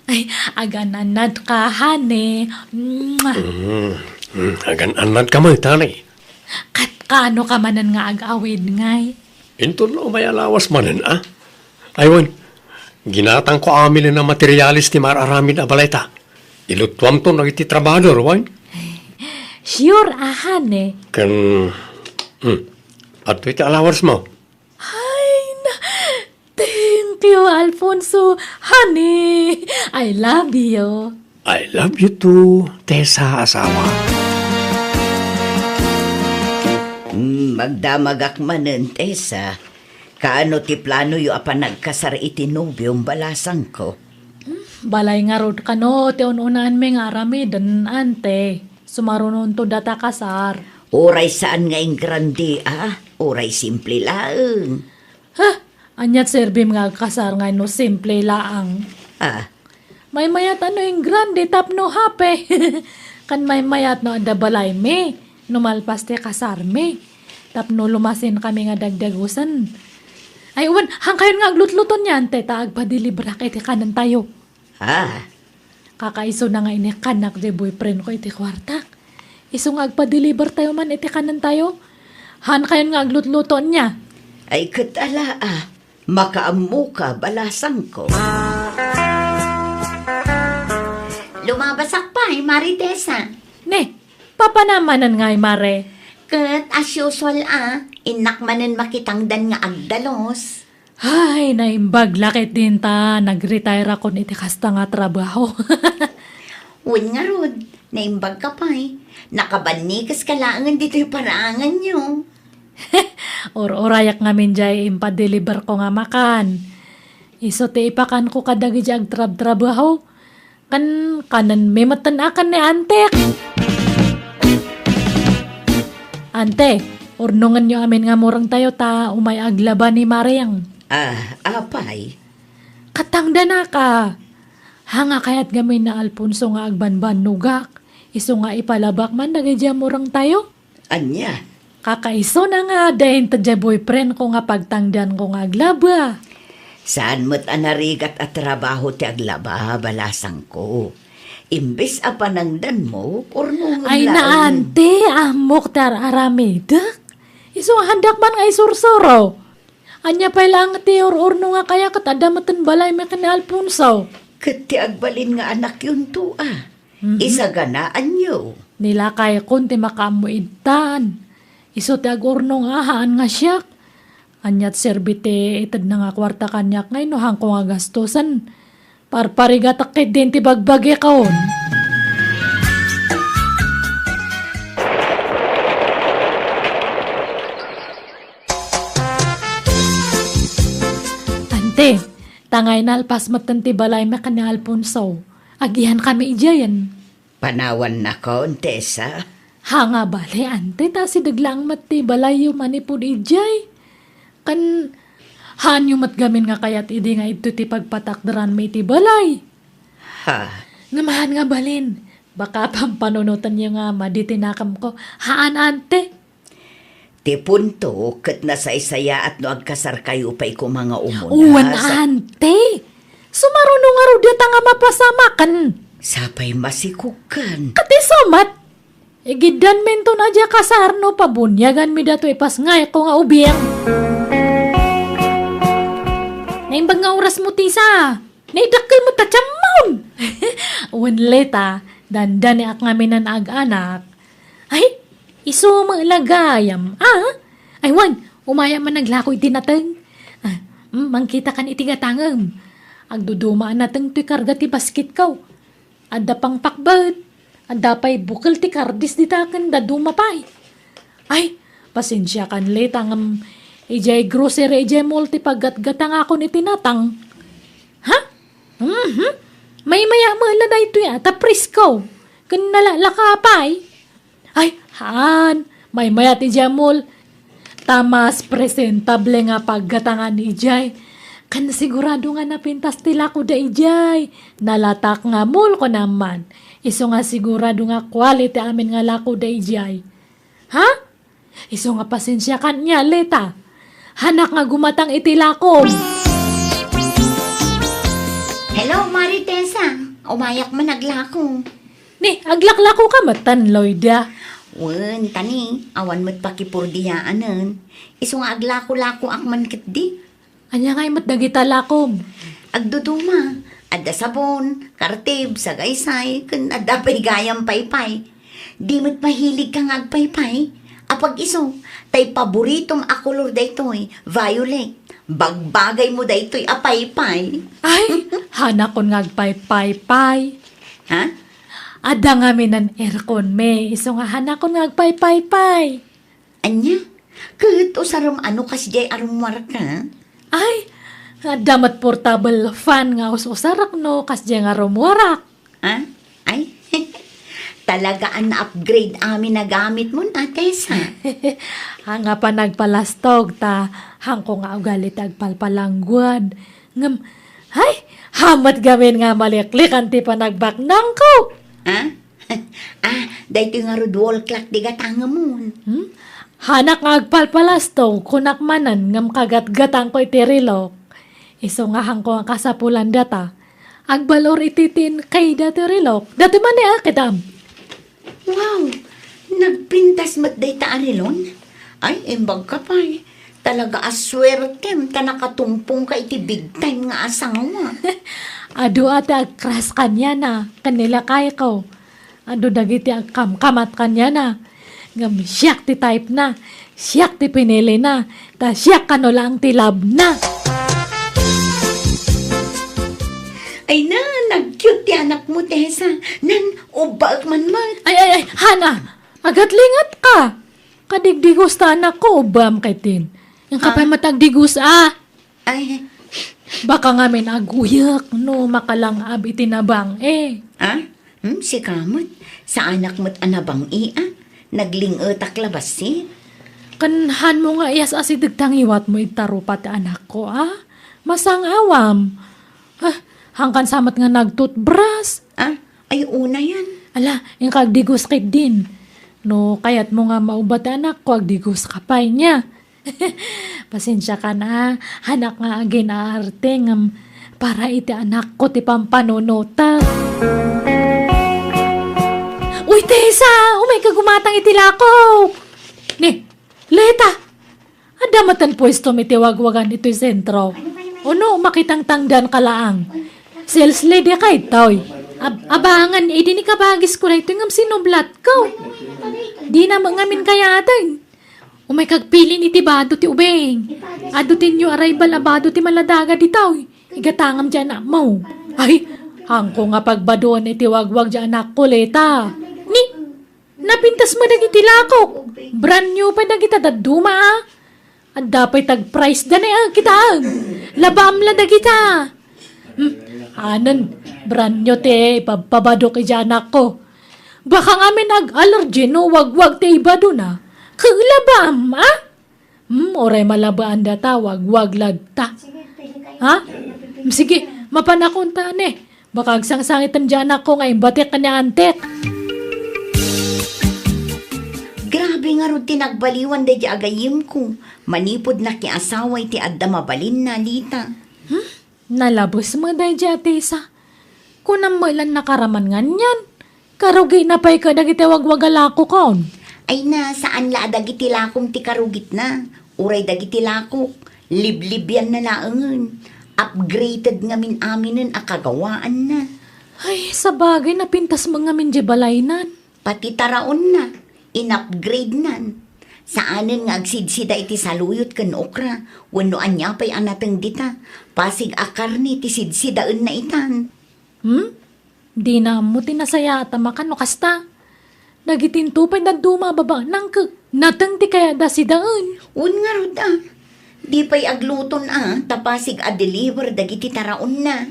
Ay, agan-annad ka, honey. Mwah. Mm, mm, agan-annad ka met, honey. Kat kaano ka manen nga ag-awid, ngay? Inton no may alawas manen, ah? Ay, wen, ginatangko amin a materialis ti mar-aramid a balayta. Ilutuamto dagiti trabahador, wen? Sure, ah, honey. Ken, hmm, adtoy ti alawas mo. Ay, na, thank you, Alfonso. Honey, I love you. I love you too, Tessa asawa. Hmm, magdamagak manen, Tessa. Kaano ti planoyo a panagkasar iti nobiom, balasangko? Hmm, balay ngarud kano ti un-unaanmi nga aramiden, ante. Sumarunonto data kasar. Uray saan nga ingrande, ah? Uray simple laeng. Ha? Aniat serbim nga agkasar nga no simple laang? Ah. Maymayat a no ingrande tapno hape. Kan maymayat no adda balaymi, no malpas ti kasarmi. Tapno lumasinkami nga dagdagusen. Ay, wen, hankayon nga aglutluto niyan, te, ta agpadilibrak iti kanentayo. Ah. Kakaisuna nga inikkannak diay boyfriend ko iti kuartak. Isu nga agpa-deliver tayo man iti kanentayo. Hankayon nga aglutluto ania. Ay, ket ala, ah. Makaammoka, balasangko. Lumabasak pay, Mare Tessa. Ne, papanam manen ngay, Mare? Ket as usual, ah, innak manen makitangdan nga agdalus. Ay, naimbag la ketdin ta nag-retire akon iti kasta nga trabaho. Wen ngarud, naimbag ka pay. Nakabannikes ka laengen ditoy paraanganyo. Ur-urayak ngamin diay impadeliver ko nga makan. Isu ti ipakanko kadagiti agtrabtrabaho. Kan, kanenmi metten a ken ni antek. Ante, urnongenyo amin nga murengtayo ta umay aglaba ni Mareng. Ah, apay? Katangdanaka. Haan nga kayat ngamin ni Alfonso nga agbanbannogak. Isu nga ipalabak man dagiti murengtayo. Ania? Kakaisuna nga adda inted diay boyfriend ko nga pagtangdanko nga aglaba. Saan met a narigat a trabaho ti aglaba, balasangko. Imbes a panangdanmo, urnongen laeng. Ay, na, ante, ammok ti ar-aramidek. Isu nga haandak man nga isursuro. Ania pay laeng ti ur-urno nga kaya ket adda metten balaymi ken ni Alfonso. Ket ti agbalin nga anakyonto, a. Mhm. Isaganaanyo. Ni lakaykon ti makaammo itan. Isu ti agurnong a haan nga siak. Aniat serbi ti itedna nga kuarta kaniak ngay no haanko nga gastusen? Parparigatak ketdin ti bagbagikon. Ante, tangay nalpas metten ti balaymi ken ni Alfonso. Agihankami idiayen. Panawannakon, Tessa? Haan nga bale, ante, ta asideg laeng met ti balayyo manipud idiay. Kan, haanyo met gamin nga kayat idi nga idto ti pagpatakderanmi iti balay. Ha? Ngem haan nga balin, baka pampanunotenyo nga madi ti nakemko. Haan, ante. Ti punto ket nasaysayaat no agkasarkayo pay koma nga umuna. Wen, sa- ante. Sumaruno ngarud dayta nga mapasamaken. Sapay masikogkan. Ket isu met. Igiddanminton a diay kasar no pabuniaganmi datoy ipasngayko nga ubing. Naimbag nga orasmo, Tessa. Naidakkel met ta tiammon. Wen, Leta, dandaniak ngamin a ag-anak. Ay, isu met la gayam, a? Ay, wen, Umayam man naglako iti nateng. Ah, mm, mangkitakan iti gatangem. Agduduma a nateng toy karga ti basketko. Adda pangpakbet. Adda pay bukel ti kardis dita ken dadduma pay. Ay, pasensiakan, Leta, ngem idiay grocery, idiay mall ti paggatgatangakon iti natang. Ha? Mhm. Maymaya met la daytoy a, ta presko. Ken nalaklaka pay. Ay, haan. Maymaya ti idiay mall. Ta mas presentable nga paggatangan idiay. Ken sigurado nga napintas ti lakoda idiay. Nalatak nga mall, kunam man. Isu nga sigurado nga quality amin nga lakoda idiay. Ha? Isu nga pasensiakan nia, Leta. Hanak nga gumatang iti lakom. Hello, Mari Tessa. Umayak man aglako. Ni, aglaklakoka met, Loida. Wen, ta ni, awan met pakipurdiyaanen. Isu nga aglako-lakoak man ketdi. Ania ngay met dagita lakom? Agduduma. Adda sabon, kartib, sagaysay, ken adda pay gayam paypay. Di met mahiligka nga agpaypay? Apag-isu, tay paboritom a kolor daytoy, violet. Bagbagaymo daytoy a paypay. Ay, hanakon nga agpaypaypay. Ha? Adda ngamin aircon, me. Isu nga hanakon nga agpaypaypay. Ania? Ket usarem a no kasdiay a rummuarka? Ay, adda met portable fan nga us-usarek no kasdiay nga rummuarak. Ah? Ay, talaga a na-upgrade amin a gamitmo, Tessa. Haan nga panagpalastog ta haanko nga ugali ti agpalpalangguad. Ngem, ay, haan met ngamin nga maliklikan ti panagbaknangko. Ah? Ah, daytoy ngarud wall clock ti gatangemon. Hmm? Haanak nga agpalpalastog, kunak manen, ngem kagatgatangko iti relok. Isu nga haanko nga kasapulan data. Agbal-or iti tin kayda ti relok. Dati man ni akitam. Wow! Nagpintas met dayta a relon? Ay, imbagka pay. Talaga a suertem ta nakatumpongka iti big time nga asawa. Adu a ti agcrush kaniana, ken ni lakayko. Adu dagiti agkamkamat kaniana. Ngem siak ti type na, siak ti pinili na, ta siak kano laeng ti love na. Ay na, nag-cute ti anakmo, Tessa. Nan, ubbaek man met. Ay, ay, ay, Hana, agatlingat ka. Kadigdigos ta anakko, ubbam ketdin. Inka pay met agdigos a. Ay. Baka ngamin aguyek no makalang-ab iti nabang-i. Ah? Hmm, sika met. Saanak met a nabang-i, ah. Nagling-etak la bassit. Ken hanmo nga iyas-asideg ta ngiwatmo iti tarupa ti anakko, ah. Masang-awam. Ah, hangkan sa met nga nagtutbras. Ah, ay, unayen. Ala, inka agdigos ketdin. No kayatmo nga maubba ti anakko, agdigoska pay nia. Pasensiakan a, haanak nga agin-aarte ngem para iti anakko ti pampanunotek. Uy, Tessa! Umayka gumatang iti lakok! Ni, Leta! Adda met ti puestom iti wagwagan itoy sentro. Uno, makitangtangdanka laeng. Sales lady ka itoy. Ab-, abangan, idi ni kabagisko daytoy ngem sinublatko. Dina met ngamin kayateng. Umayka agpili iti bado ti ubing. Adu ti new arrival a bado ti maladaga ditoy. Igatangam diay anakmo. Ay, haanko nga pagbadoen iti wagwag diay anakko, Leta. Ni, napintas met dagiti lakok. Brand new pay dagita dadduma, ah. Adda pay tag-price da ni, ah, kitaem. Labaam la dagita. Hmm, anen, brand new ti ipabpabadok idiay anakko. Baka ngamin ag-allergy no wagwag ti ibadona. Ket labaam, ah? Hmm, uray malabaan data, wagwag latta. Ha? Hmm, sige, mapanakon ta, ne. Baka agsangsangitem diay anakko nga imbatek ken ni antek. Grabe ngarud ti nagbaliwan daydiay a gayyemko. Manipud nakiasawa iti adda mabalinna, Lita. Hmm? Nalabes met daydiay a Tessa. Kunam met la nakaraman nganian. Karugina pay kadagiti wagwaga lakokon. Ay na, saan la a dagiti lakom ti karugitna. Uray dagiti lakok, liblibianna laengen. Upgraded ngamin aminen a kagawaanna. Ay, sabagay, napintas met ngamin diay balaynan. Pati taraonna, in-upgradenan. Saanen nga agsidsida iti saluyot ken okra, wenno ania pay a nateng dita, pasig a karne ti sidsidaenna itan. Hmm? Dina ammo ti nasayaat a makan no kasta. Dagitinto pay dadduma a babaenna ket nateng ti kayatda sidaen. Wen ngarud a, di pay agluton a, ta pasig a deliver dagiti taraonna.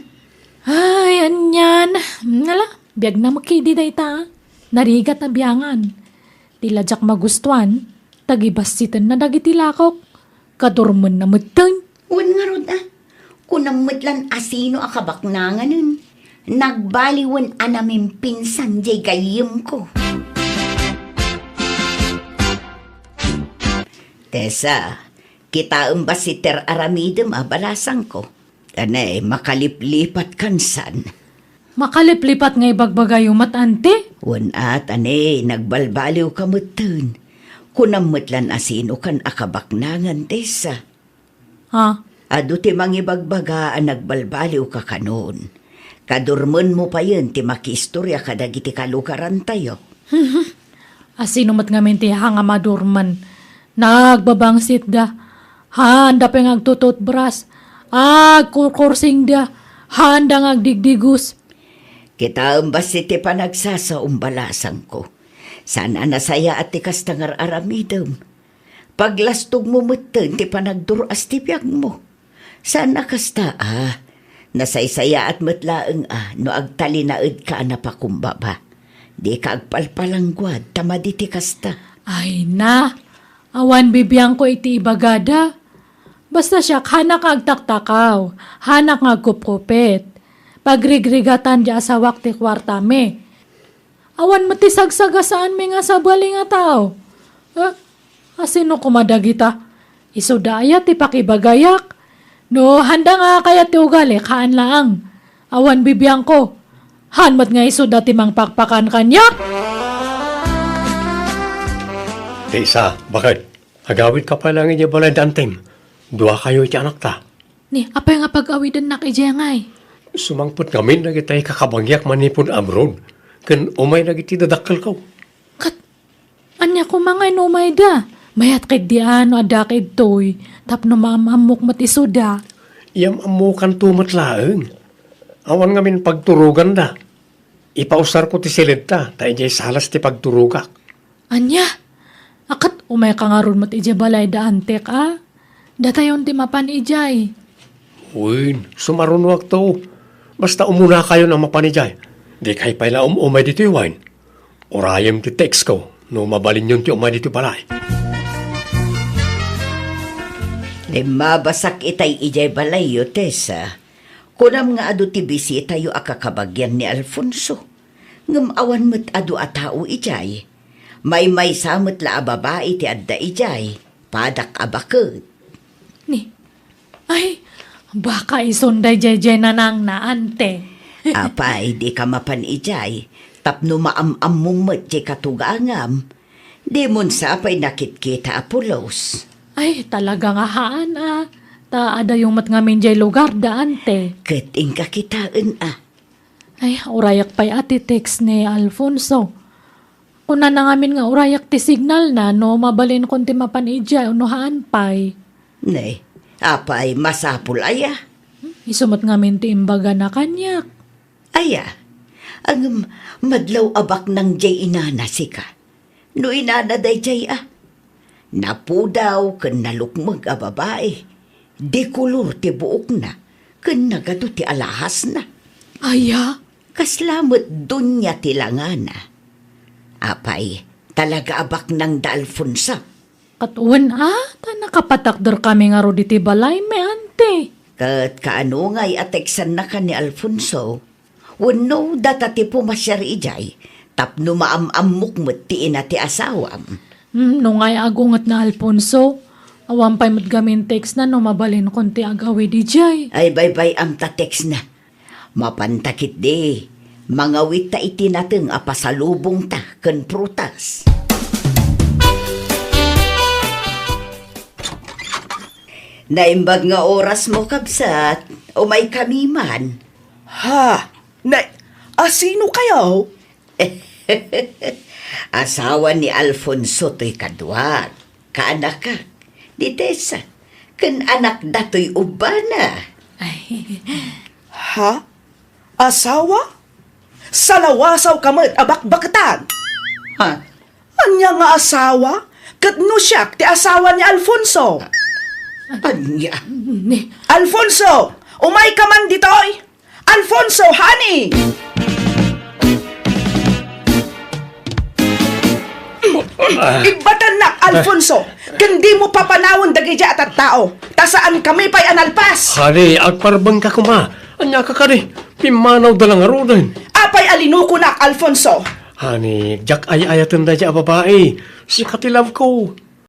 Ay, anian. Nala, biagna met ketdi dayta. Narigat a biangan. Di la diak magustuan, ta gibassitenna dagiti lakok. Kadurmenna metten. Wen ngarud a, kunam met lan a sino a kabaknanganen. Nagbaliwen a namimpinsan diay gayyemko. Tessa, kitaem bassit ti ar-aramidem a balasangko. Ania, makaliplipatkan san? Makaliplipat nga ibagbagayo met, ante? Wen a, ta ne, nagbalbaliwka metten. Kunam met lan a sinokan a kabaknangan, Tessa. Ha? Adu ti mangibagbaga a nagbalbaliwka kanon. Kadurmenmo payen ti makiistoria kadagiti kalugarantayo. A sino met ngamin ti haan nga madurmen? Nagbabangsitda. Haanda pay nga agtututbras. Agkurkursingda. Haanda nga agdigdigus. Kitaem bassit ti panagsasaom, balasangko. Saan a nasayaat ti kasta nga ar-aramidem. Paglastogmo metten ti panagdur-as ti biagmo. Saan a kasta a, nasaysayaat met laeng a no agtalinaedka a napakumbaba. Dika agpalpalangguad ta madi ti kasta. Ay na, awan bibiangko iti ibagada. Basta siak, haanak nga agtaktakaw, haanak nga agkupkupit. Pagrigrigatan ti asawak ti kuartami. Awan met ti sagsagasaanmi nga sabali nga tao. Eh, a sino koma dagita? Isuda aya ti pakibagayak? No haanda nga kayat ti ugalik, haan laeng. Awan bibiangko. Haan met nga isuda ti mangpakpakan kaniak. Tessa, baket? Agawidka pay laeng idiay balay da antem. Duakayo iti anakta. Ni, apay nga pag-awidennak idiay ngay? Sumangpet ngamin dagiti kakabagiak manipud abroad, ken umay dagiti dadakkelko. Ket ania koma ngay no umayda? Mayat ketdi a no adda ketditoy, tapno maam-ammok met isuda. Iam-ammokanto met laeng. Awan ngamin pagturoganda. Ipausarko ti siledta, ta idiay salas ti pagturogak. Ania? A ket umayka ngarud met idiay balay da antek a? Datayon ti mapan idiay. Wen, sumarunoakto. Basta umunakayon a mapan idiay. Dikay pay la um-umay ditoy wen. Urayem ti textko no mabalinyon ti umay ditoy balay. Limmabasak itay idiay balayyo, Tessa. Kunam nga adu ti bisitayo a kakabagian ni Alfonso. Ngem awan met adu a tao idiay. Maymaysa met la a babai ti adda idiay. Padak a baket. Ni, ay, baka isun daydiay nanangna, ante. Apay, dika mapan idiay. Tapno maam-ammom met diay katugangam. Dimon sa pay nakitkita a pulos. Ay, talaga nga haan a. Ta adayo met ngamin diay lugar da, ante. Ket inka kitaen a. Ay, urayak pay a ti text ni Alfonso. Kunana ngamin nga urayak ti signal na no mabalinkon ti mapan idiay no haan pay. Ne, apay, masapul aya? Hmm, isu met ngamin ti imbagana kaniak. Aya, ngem madlaw a baknang diay inana sika. No inana daydiay a, napudaw ken nalukmeg a babai, dekolor ti buokna, ken nagadu ti alahasna. Aya? Kasla met Doña ti langana. Apay, talaga a baknang da Alfonso. Ket wen a, ta nakapatakderkami ngarud iti balaymi, ante. Ket kaano ngay a teksannakan ni Alfonso? Wenno data ti pumasiar idiay tapno maam-ammok met ti ina ti asawam? Hmm, no ngay agunget na Alfonso, awan pay met gamin text na no mabalinkon ti ag-awid idiay. Ay, baybay-am ta text na. Mapanta ketdi, mangawitta iti nateng a pasalubongta ken prutas. Naimbag nga orasmo, kabsat. Umaykami man. Ha? Na, a sino kayo? Asawa ni Alfonso toy kaduak. kaanakak, ni Tessa, ken anak datoy ubbana. Ay. Ha? Asawa? Salawasaw ka met a bakbaketan. Ha? Ania nga asawa? Ket no siak ti asawa ni Alfonso? Ania? Ni Alfonso, umay ka man ditoy! Alfonso, honey! Ibbatannak, Alfonso, ken dimo papanawen dagiti a tattao, ta saankami pay a nalpas. Honey, agparbengka koma. Ania ka kadi? Pimmanawda la ngaruden. Apay a linukonak, Alfonso? Honey, diak ay-ayaten dayta a babai. Sika ti love ko.